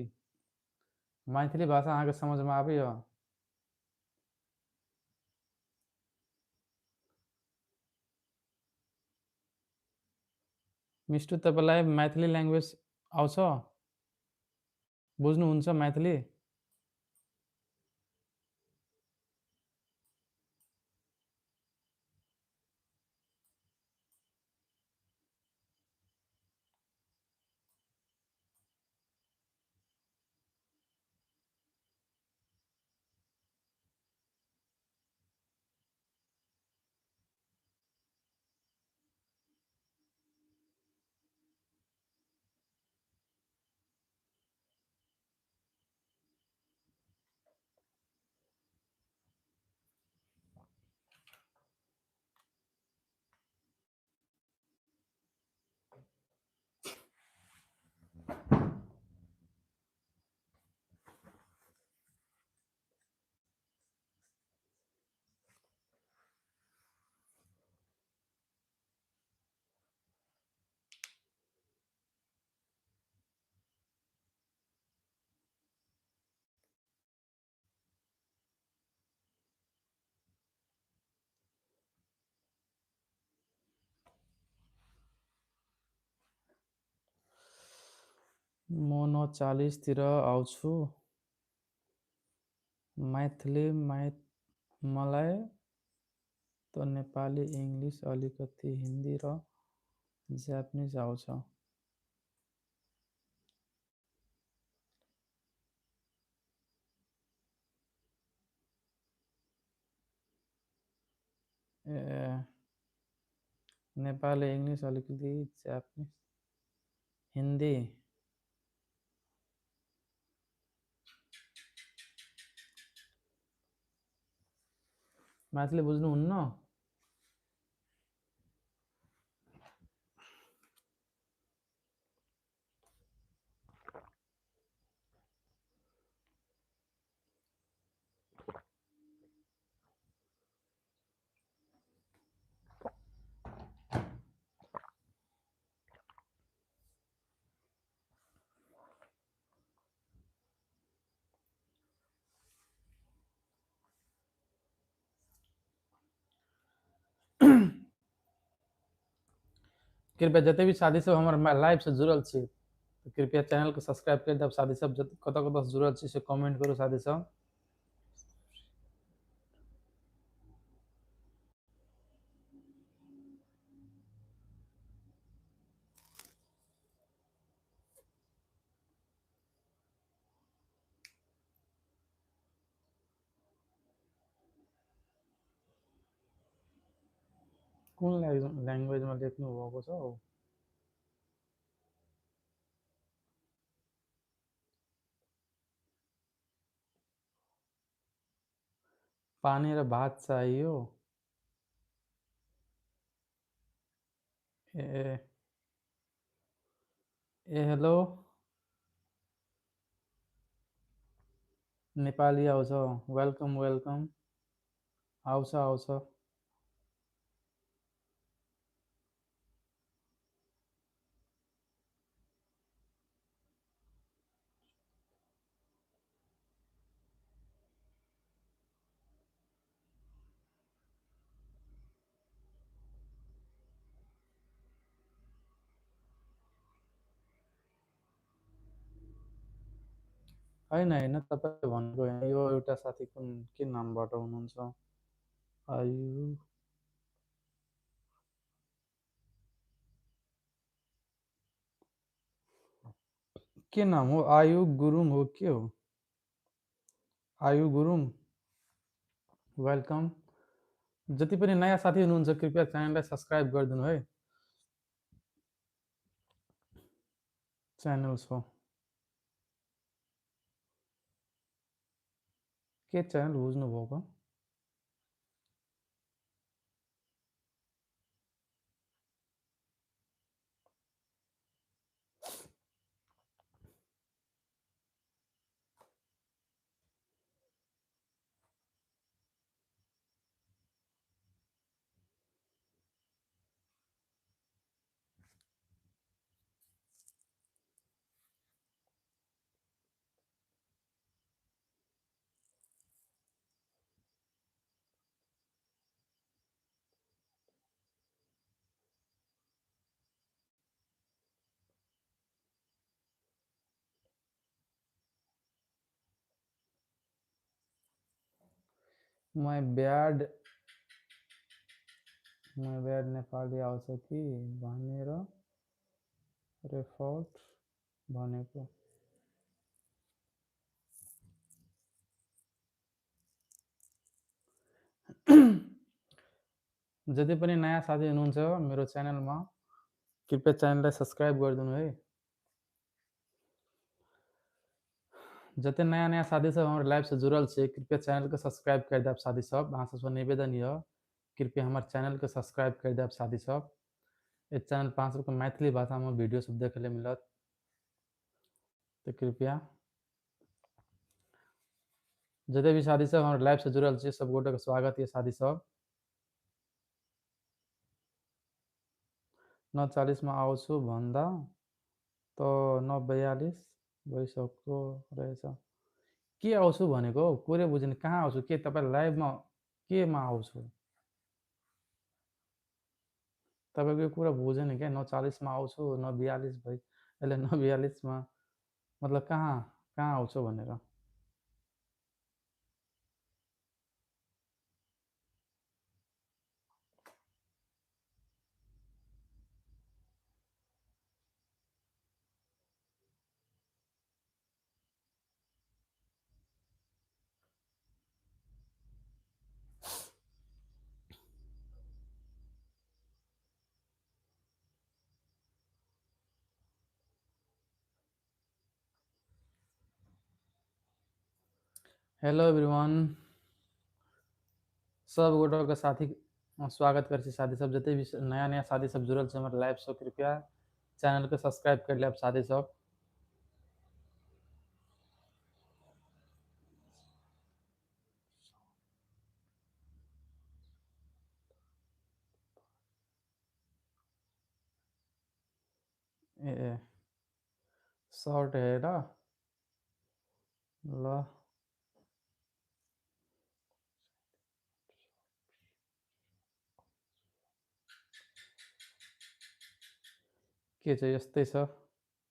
मैथिली भाषा अहाँके समझमे आबैया? मिष्टू तपाईँलाई मैथिली ल्याङ्ग्वेज आउँछ? बुझ्नुहुन्छ मैथिली? म 9:40 तिर आउँछु। मलाई त नेपाली, इङ्ग्लिस, अलिकति हिन्दी र जापानिज आउँछ। ए नेपाली, इङ्ग्लिस, अलिकति जापानिज, हिन्दी। म्याथली बुझ्नुहुन्न? कृपया जते भी साथी सब हमारे लाइव से जुड़ल छी तो कृपया चैनल को सब्सक्राइब कर देब। साथी सब कतऽ कतऽ से जुड़ल छी से कमेंट करू साथी सब। कुन ल्याङ्ग्वेजमा लेख्नु भएको छ? पानी र भात चाहियो। ए ए हेलो, नेपाली आउँछ। Welcome welcome. आउँछ आउँछ। होइन होइन, तपाईँ भनेको होइन, यो एउटा साथी के नामबाट हुनुहुन्छ? आयु के नाम हो? आयु गुरुङ हो के हो? आयु गुरुङ, वेलकम। जति पनि नयाँ साथी हुनुहुन्छ कृपया च्यानललाई सब्सक्राइब गरिदिनु है। च्यानल छ के च्यानल बुझ्नुभएको? माई ब्याड नेपाली आउँछ कि भनेर रेफर्ट भनेको। जति पनि नयाँ साथी हुनुहुन्छ मेरो च्यानलमा कृपया च्यानललाई सब्सक्राइब गरिदिनु है। जते नया नया साथी सब हमारे लाइव से जुड़ल छे कृपया चैनल को सब्सक्राइब कर देब साथी सब। अहाँ सबसे निवेदन यऽ कृपया हमारे चैनल को सब्सक्राइब कर देब साथी सब। इस चैनल पर अहाँ सबके मैथिली भाषा में वीडियो सब देखे ले मिलत, तो कृपया जते भी साथी सब हमारे लाइव से जुड़ल छे सब गोटे के स्वागत है साथी सब। 9:40 में आउँछु भन्दा त 9:42 भइसक्यो रहेछ। के आउँछु भनेको कुरै बुझेन। कहाँ आउँछु? के तपाईँ लाइभमा केमा आउँछु? तपाईँको यो कुरा बुझेन क्या? 9:40 में आउँछु 9:42 भइ अहिले 9:42 में मतलब कहाँ कहाँ आउँछ भनेर। हेलो एभ्रिवान, सब गोटोको साथी स्वागत गर्छु। साथी सब जति भी नया नया साथी सब जुड़ल छै हमर लाइव सो कृपया चैनल के सब्सक्राइब कर लेब साथी सब। ए शॉर्ट हेर ल के छ यस्तै छ,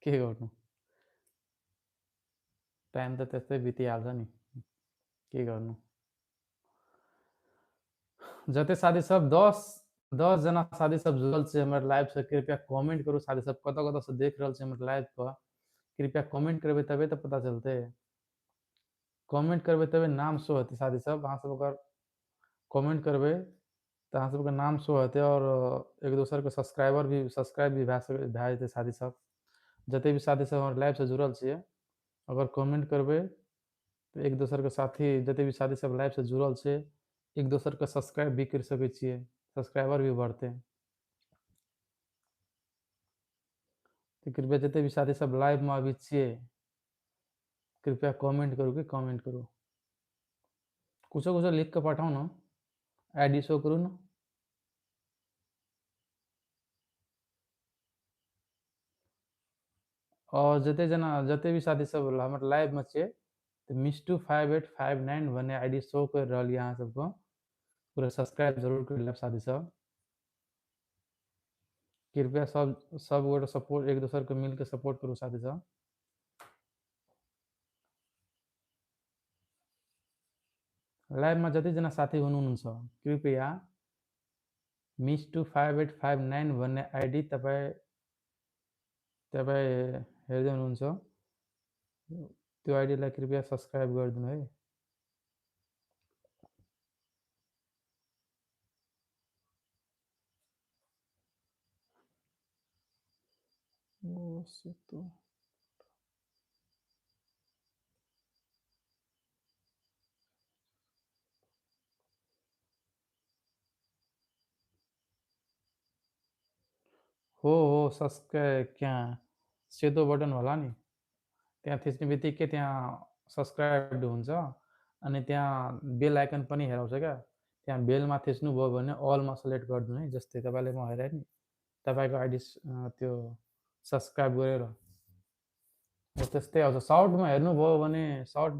के गर्नु, टाइम त त्यस्तै बितिहाल्छ नि, के गर्नु। जते साथी सब 10 जना साथी सब जुड़ल छै हमर लाइव से कृपया कमेंट करू। साथी सब कत कत से देख रहल छै हमर लाइव पर, कृपया कमेंट करबै तबे तो पता चलते। कमेंट करबै तबे नाम शो हेतै साथी सब। अहाँ सब अगर कमेंट करबै तऽ अहाँ सबके नाम शो हेतै और एक दोसर के सब्सक्राइब भी भए जेतै साथी सब। जते भी साथी सब हमर लाइव से जुड़ल छियै, अगर कमेंट करबै तो एक दोसर के साथी जते भी साथी सब लाइव से जुड़ल छै एक दोसर के सब्सक्राइब भी कर सकै छियै, सब्सक्राइबर भी बढ़तै। तो कृपया जते भी साथी सब लाइव में अभी छियै कृपया कमेंट करू कि कमेंट करू, कुछो कुछो लिख के पठाऊ न, आईडी शो करू न। और जते भी साथी सब हमर लाइव में छियै तो मिस्टू 5859 भन्ने आईडी शो कर रहल यऽ अहाँ सबको, पूरा सब्सक्राइब जरूर कर लेब साथी सब। कृपया सब गोटे सपोर्ट एक दोसर के मिल के सपोर्ट करू साथी सब। लाइव में जति जना साथी हुनुहुन्छ कृपया मिस्टू5859 भन्ने आईडी तपाईँ हेर्दै हुनुहुन्छ त्यो आईडीलाई कृपया सब्सक्राइब गरिदिनु है। हो सब्सक्राइब क्या सेतो बटन होला नि, त्यहाँ थिच्ने बित्तिकै त्यहाँ सब्सक्राइब हुन्छ अनि त्यहाँ बेल आइकन पनि हेराउँछ क्या, त्यहाँ बेलमा थिच्नुभयो भने अलमा सेलेक्ट गरिदिनु है। जस्तै तपाईँले म हेरेँ नि तपाईँको आइडी त्यो सब्सक्राइब गरेर हो त्यस्तै आउँछ। सर्टमा हेर्नुभयो भने सर्ट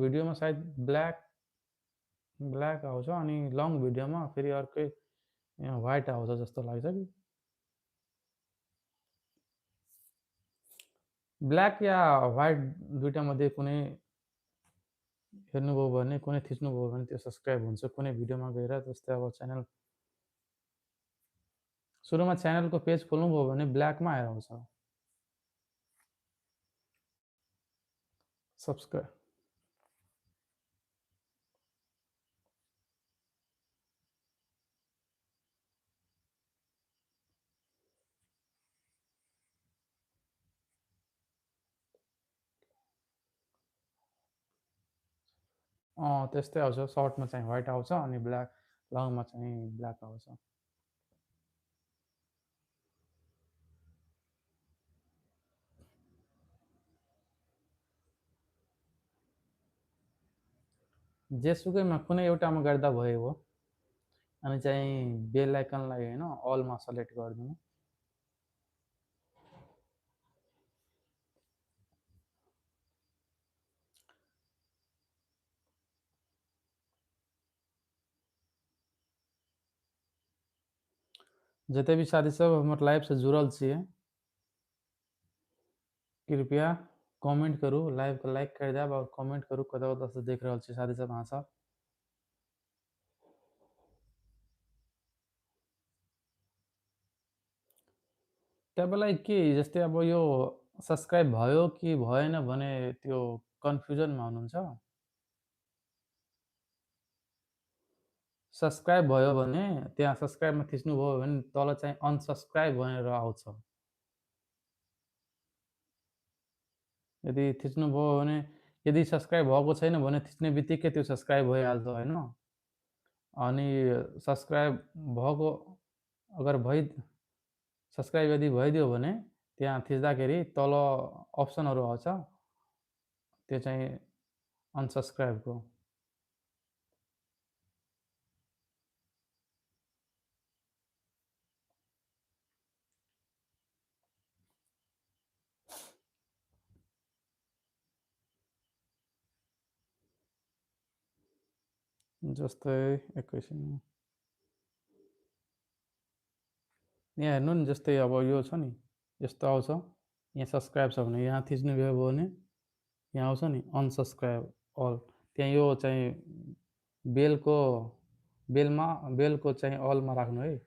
भिडियोमा सायद ब्ल्याक आउँछ अनि लङ भिडियोमा फेरि अर्कै व्हाइट आउँछ जस्तो लाग्छ कि। ब्ल्याक या व्हाइट दुइटामध्ये कुनै हेर्नुभयो भने, कुनै थिच्नुभयो भने त्यो सब्सक्राइब हुन्छ कुनै भिडियोमा गएर। जस्तै अब च्यानल सुरुमा च्यानलको पेज खोल्नुभयो भने ब्ल्याकमा आउँछ सब्सक्राइब। त्यस्तै आउँछ, सर्टमा चाहिँ व्हाइट आउँछ अनि लङमा चाहिँ ब्ल्याक आउँछ। जेसुकैमा कुनै एउटामा गर्दा भयो हो। अनि चाहिँ बेल आइकनलाई होइन अलमा सेलेक्ट गरिदिनु। जते भी साथी सब हमर लाइव से जुड़ल छियै कृपया कमेंट करू, लाइव को लाइक कर देब और कमेंट करू कतऽ कतऽ से देख रहल छी साथी सब अहाँ सब। तपाईँलाई के जस्तै अब यो सब्सक्राइब भयो कि भएन भने त्यो कन्फ्युजनमा हुनुहुन्छ? सब्सक्राइब भयो भने त्यहाँ सब्सक्राइबमा थिच्नुभयो भने तल चाहिँ अनसब्सक्राइब भनेर आउँछ। यदि थिच्नुभयो भने यदि सब्सक्राइब भएको छैन भने थिच्ने बित्तिकै त्यो सब्सक्राइब भइहाल्छ होइन? अनि सब्सक्राइब भएको अगर सब्सक्राइब यदि भइदियो भने त्यहाँ थिच्दाखेरि तल अप्सनहरू आउँछ, त्यो चाहिँ अनसब्सक्राइबको। जस्तै एकैछिन यहाँ हेर्नु नि, जस्तै अब यो छ नि यस्तो आउँछ, यहाँ सब्सक्राइब छ भने यहाँ थिच्नुभयो भने यहाँ आउँछ नि अनसब्सक्राइब अल, त्यहाँ यो चाहिँ बेलको चाहिँ अलमा राख्नु है।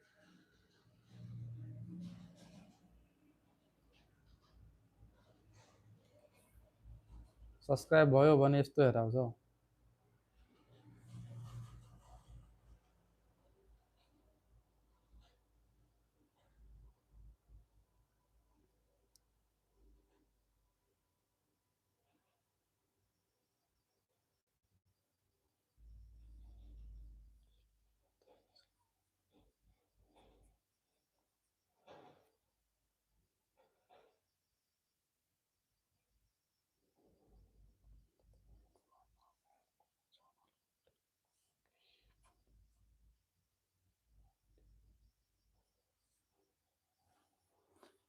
सब्सक्राइब भयो भने यस्तो हेरेर आउँछ।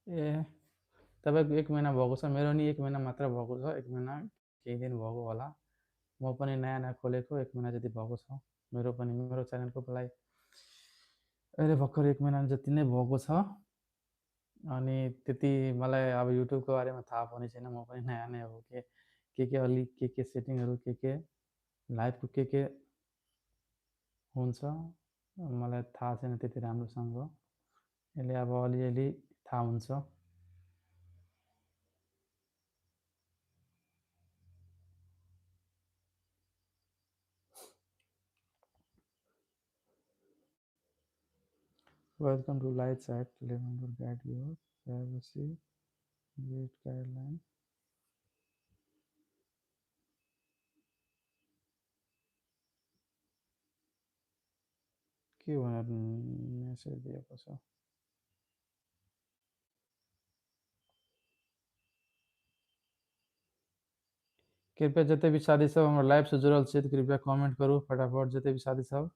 ए तपाईँको 1 महिना भएको छ, मेरो नि 1 महिना मात्र भएको छ, 1 महिना केही दिन भएको होला। म पनि नयाँ नयाँ खोलेको, 1 महिना जति भएको छ। मेरो च्यानलको लागि अहिले भर्खर 1 महिना जति नै भएको छ। अनि त्यति मलाई अब युट्युबको बारेमा थाहा पनि छैन, म पनि नयाँ नै हो। के अलि के सेटिङहरू के लाइभको के हुन्छ मलाई थाहा छैन त्यति राम्रोसँग। यसले अब अलिअलि थाहा हुन्छ। Welcome to live chat, level guide your privacy grade guideline. के भनेर मेसेज दिएको छ? कृपया जते भी साथी सब हमारे लाइव से जुड़ल छी कृपया कमेंट करू फटाफट। जते भी साथी सब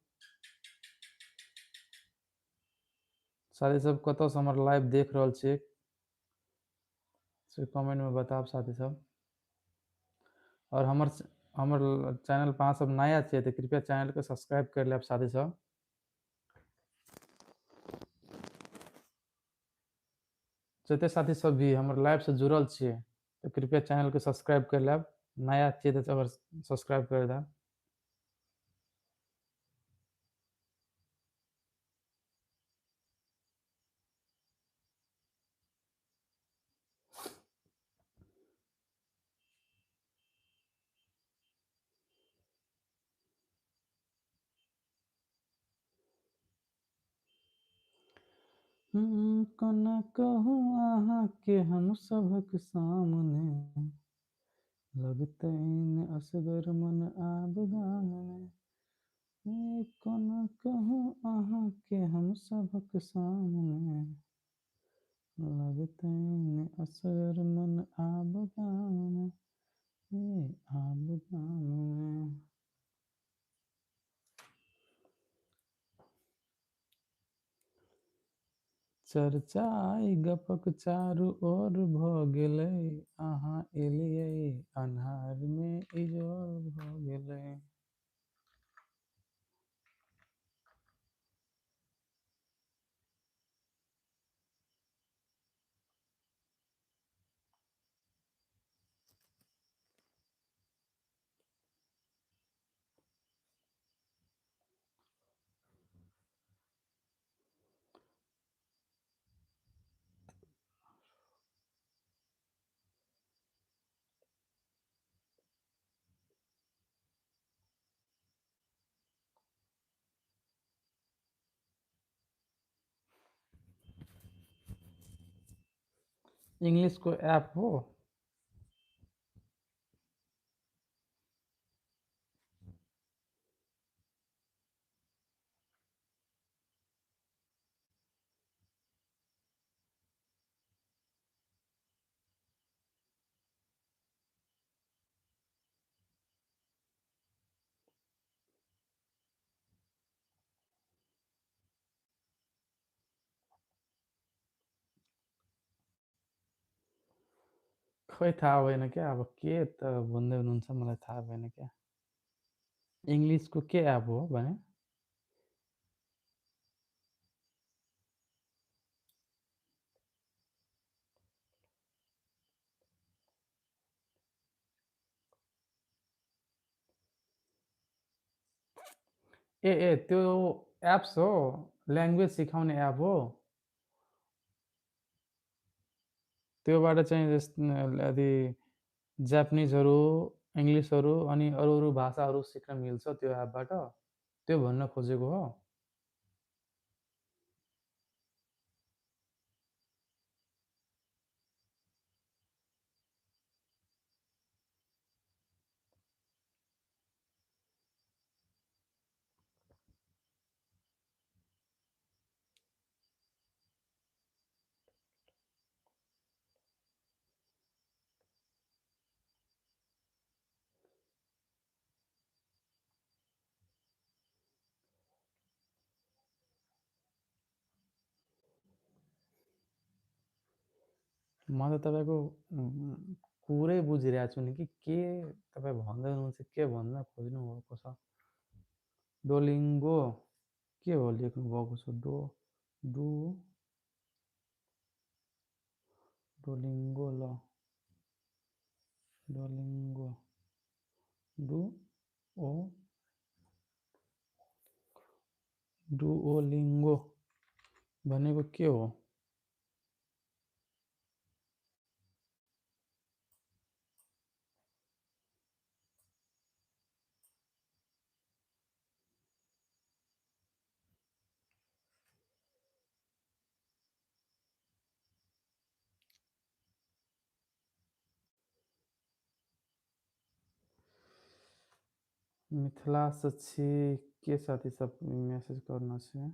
कतऽ से हमारे लाइव देख रहल छी से कमेंट में बताब साथी सब। और हमर चैनल पर अहाँ सब नया छियै तो कृपया चैनल के सब्सक्राइब कर लेब साथी सब। जते साथी सब भी हमारे लाइव से जुड़ल छियै तो कृपया चैनल के सब्सक्राइब कर लेब। नया छियै तो अगर सब्सक्राइब कर देब। कोना कहूँ अहाँ के हम सबक सामने, लगते इन असगर मन आब गामने। कोना कहूँ अहाँ के हम सबक सामने, लगते इन असगर मन आब गामने, आब गामने। चर्चा आई गपक चारू ओर भ गेलै, अहाँ एलियै अन्हार में इजोर भ गेलै। इंग्लिश को ऐप हो? खै थाहा भएन क्या, अब के त भन्दै हुनुहुन्छ मलाई थाहा भएन क्या। इंग्लिसको के ऐप हो भने? ए त्यो एप्स हो, ल्याङ्ग्वेज सिकाउने एप हो। त्योबाट चाहिँ यदि जापानिजहरू, इङ्ग्लिसहरू अनि अरू भाषाहरू सिक्न मिल्छ त्यो एपबाट, त्यो भन्न खोजेको हो? म त तपाईँको कुरै बुझिरहेको छु नि कि के तपाईँ भन्दै हुनुहुन्छ, के भन्न खोज्नु भएको छ? डोलिङ्गो के हो लेख्नु भएको छ? डु डोलिङ्गो ल डोलिङ्गो डु ओ डुओलिङ्गो भनेको के हो? मिथिला से छी के साथी सब मैसेज करना छै?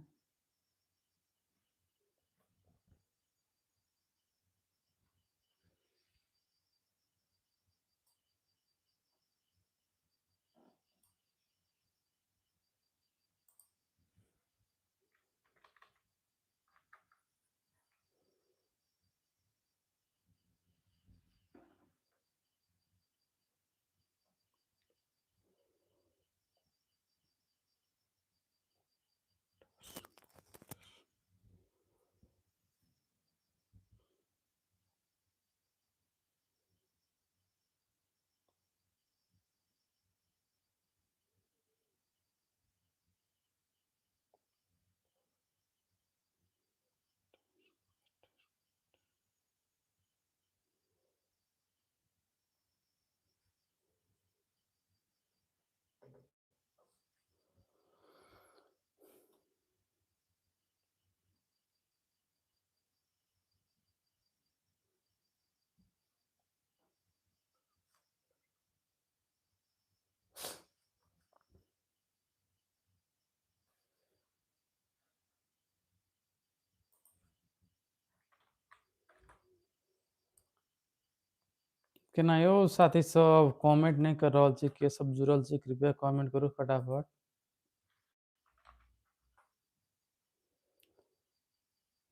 केना यो साथी सब कमेंट नहीं कर रहल छी, के सब जुड़ल छी कृपया कमेंट करू फटाफट।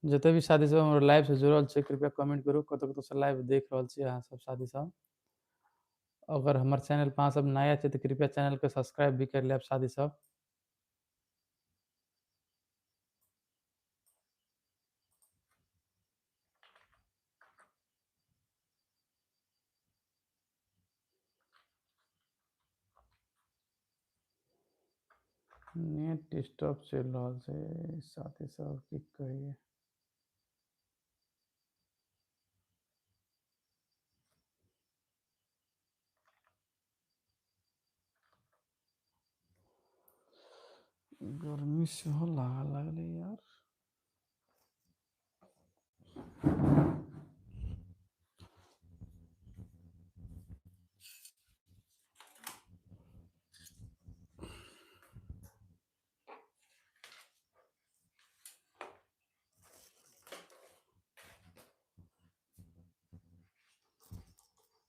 जते भी साथी सब हमर लाइव से जुड़ल छी कृपया कमेंट करू, कत कत से लाइव देख रहल छी अहाँ सब साथी सब। अगर हमर चैनल पर अहाँ सब नया छी तो कृपया चैनल के सब्सक्राइब भी कर लेब साथी सब। नेट डिस्टर्ब चल रहल छै साथी सब, की कहिए। गर्मी सेहो लागऽ लागलै यार।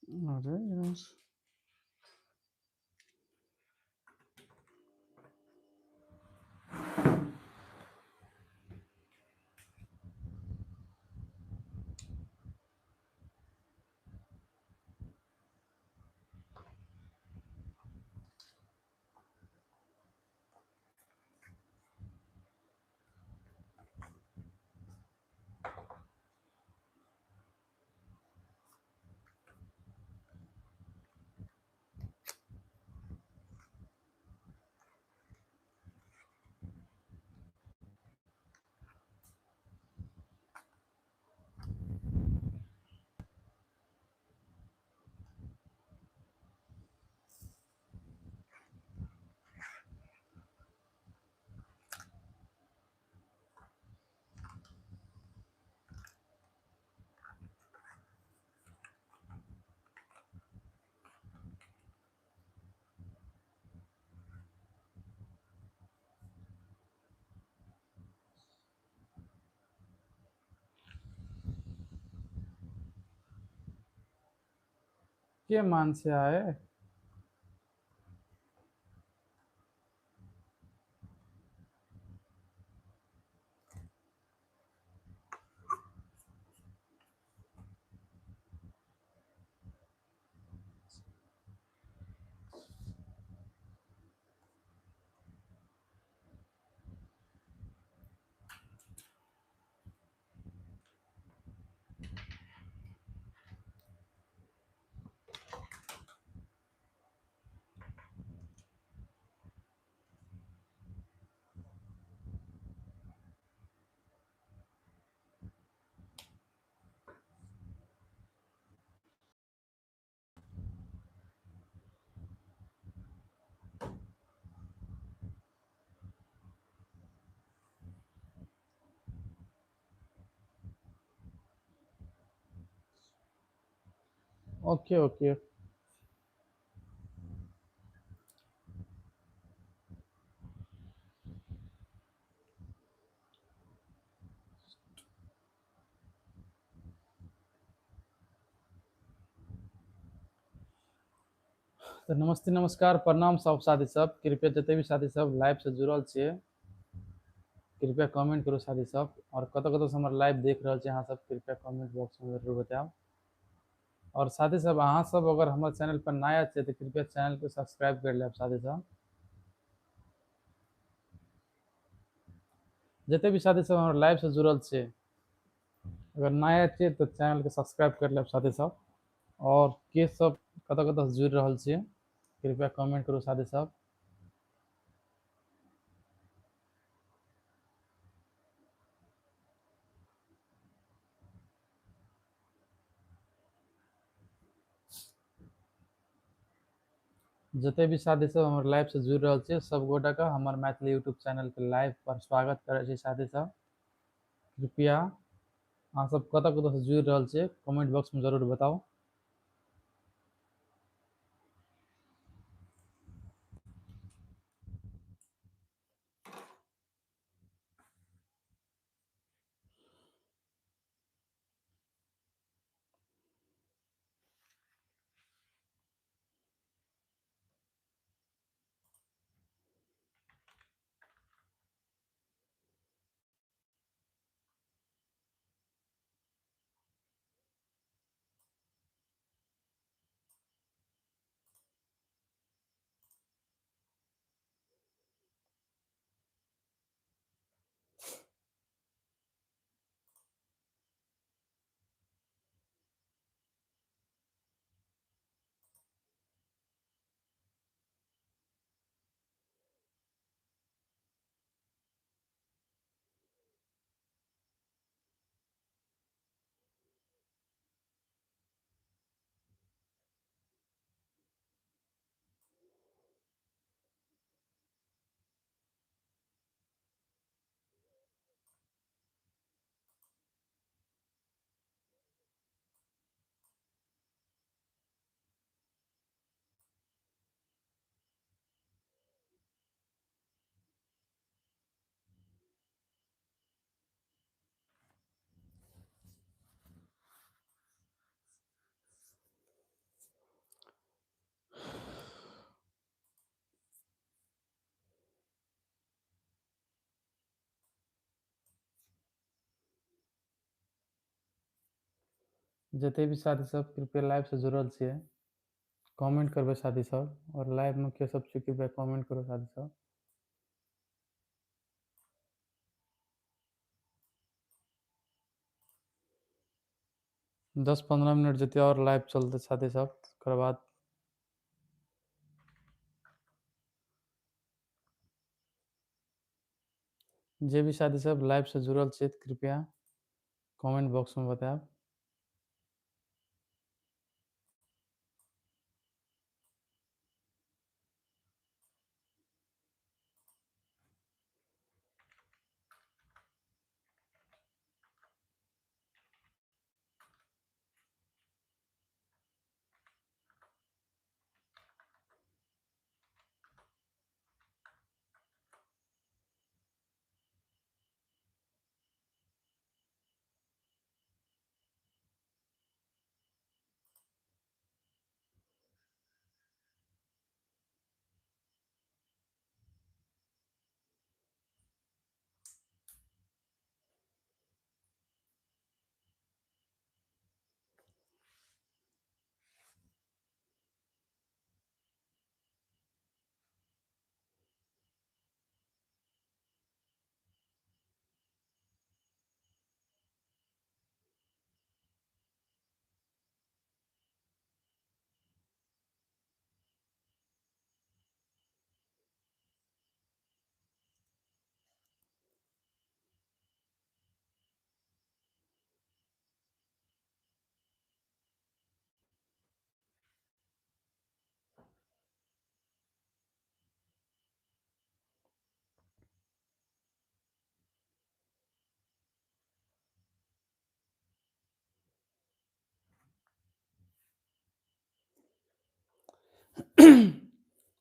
अरे यार, के मान से आए? Okay okay. तो नमस्ते नमस्कार प्रणाम सब साथी सब, कृपया जते भी साथी सब लाइव से जुड़ल छे कृपया कमेंट करू साथी सब। और कत कत से हमर लाइव देख रहल छे अहाँ सब, कृपया कमेंट बॉक्स में जरूर बताओ। और साथी सब अहाँ सब अगर हमारे चैनल पर नया छे तो कृपया चैनल को सब्सक्राइब कर लेब साथी सब। जते भी साथी सब हमारे लाइव से जुड़ल छे अगर नया छे तो चैनल के सब्सक्राइब कर लेब साथी सब। और के सब कत कत से जुड़ रहल छे कृपया कमेंट करू साथी सब। जते भी साथी सब हमारे लाइव से जुड़ रहल छे सब गोटा का हमारे मैथिली यूट्यूब चैनल के लाइव पर स्वागत करे छे साथी सब। कृपया अहाँ सब कत कत से जुड़ रहल छे कमेंट बॉक्स में जरूर बताओ। जते भी साथी सब कृपया लाइव से जुड़ल छे कमेंट करबे साथी सब, और लाइव में के सब छे कृपया कमेंट करो साथी सब। 10-15 मिनट जते और लाइव चलते साथी सब, तकर बाद जे भी साथी सब लाइव से जुड़ल छे कृपया कमेंट बॉक्स में बताएब।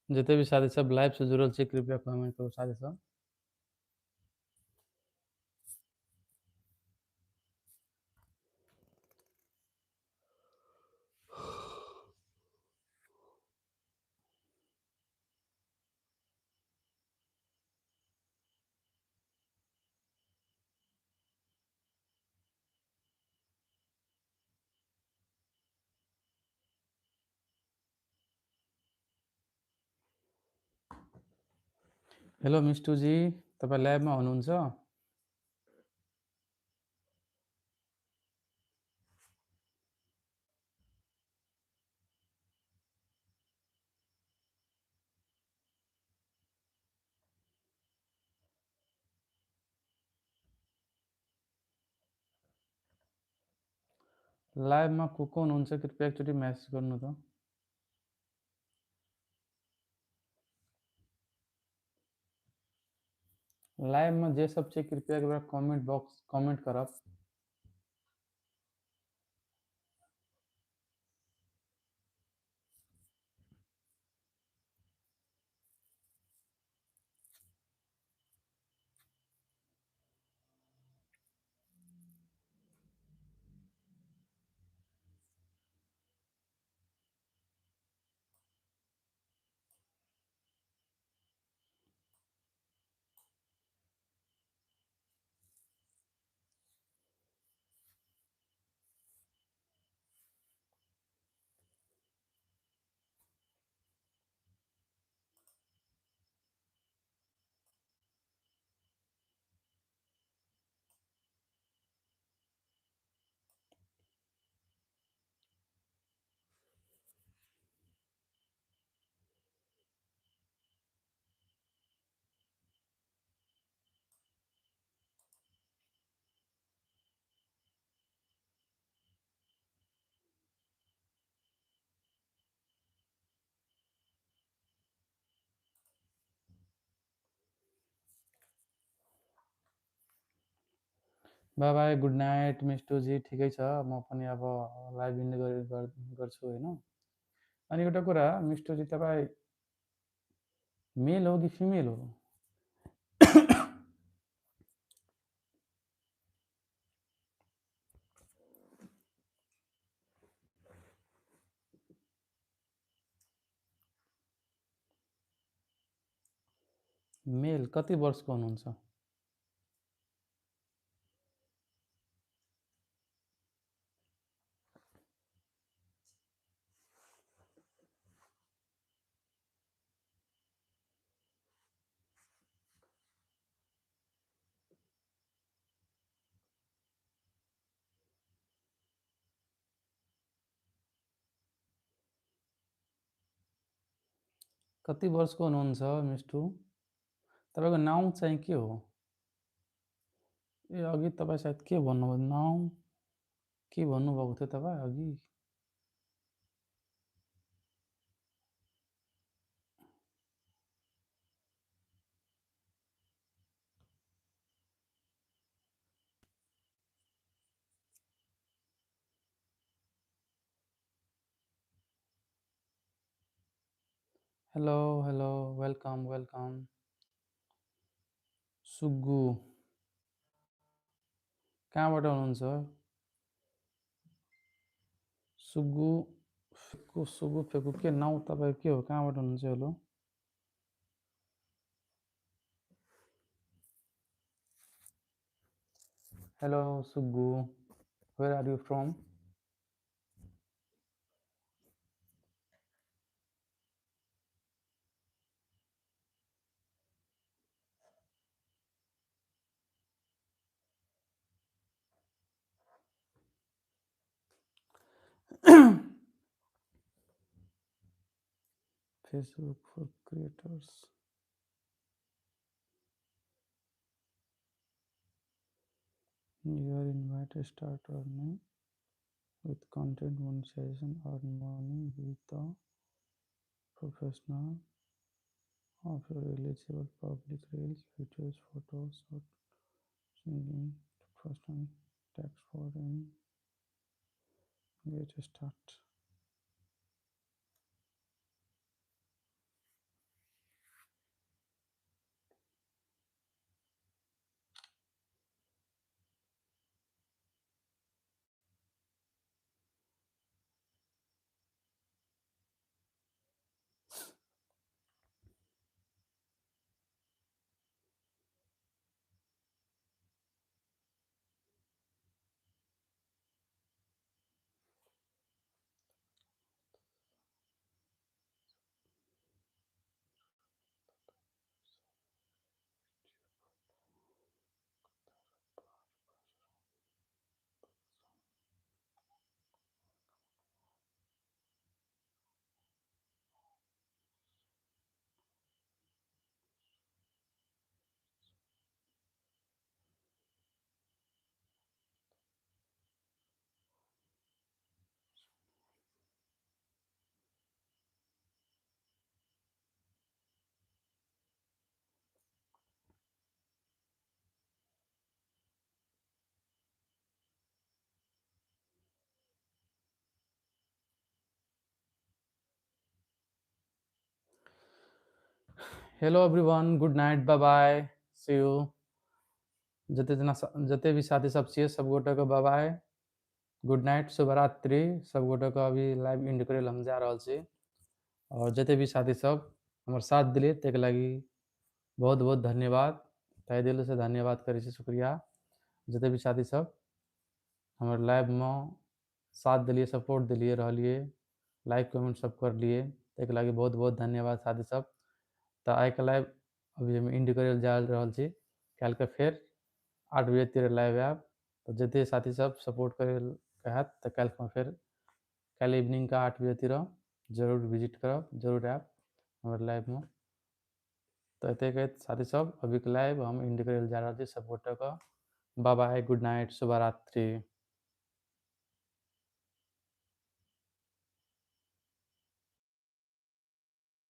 जते भी साथी सब लाइव से जुड़ल छे कृपया कमेंट करो साथी सब। हेलो मिष्टु जी, तपाईँ लाइभमा हुनुहुन्छ? लाइभमा को हुनुहुन्छ कृपया एकचोटि म्यासेज गर्नु त। लाइभमा जे सब छे कृपया एक बार कमेंट बॉक्स कमेंट करब। Bye bye, good night Mishtu जी, ठिकै छ। म पनि अब लाइभ इन्ड गर्छु होइन। अनि एउटा कुरा मिष्टु जी, तपाईँ मेल हो कि फिमेल हो? मेल कति वर्षको हुनुहुन्छ? कति वर्षको हुनुहुन्छ मिष्टु? तपाईँको नाउँ चाहिँ के हो? ए अघि तपाईँ सायद के भन्नुभयो? नाउँ के भन्नुभएको थियो तपाईँ अघि? Hello, hello, welcome, welcome. Suggu कहाँबाट हुनुहुन्छ? सुग्गु फेकु सुगु फेकु के नाउँ तपाईँ के हो? कहाँबाट हुनुहुन्छ? Hello? Hello Suggu, where are you from? Facebook for creators. You are invited start earning with content monetization, earn money with the professional of your eligible public reels, videos, photos, or singing to person text for and get a start. Hello everyone, good night, bye bye, see you. जते भी साथी सब छियै सब गोटे bye bye, good night, शुभरात्रि। सब गोटे अभी live end करे हम जा रहल छी और जते भी साथी सब हमर साथ दिले ताहि लागि बहुत बहुत धन्यवाद, तहे दिल से धन्यवाद करै छी, शुक्रिया। जते भी साथी सब हमर लाइव में साथ दिलिए, सपोर्ट दिलिए, रहलिए, लाइक कमेंट सब कर लिए, ताहि लागि बहुत बहुत धन्यवाद साथी सब। तो आइ के लाइव अभी हम इंड करे जा रहल छी, कल के फेर 8 बजे तिर लाइव आयब। तो जते साथी सब सपोर्ट करे कहत तो कल फिर कल इवनिंग का 8 बजे तिर जरूर विजिट करब, जरूर आयब हमारे लाइव में। तो एते कहते साथी सब अभी के लाइव हम इंड करे जा रहा छी, सब गोटे बाय बाय, गुड नाइट, शुभरात्रि।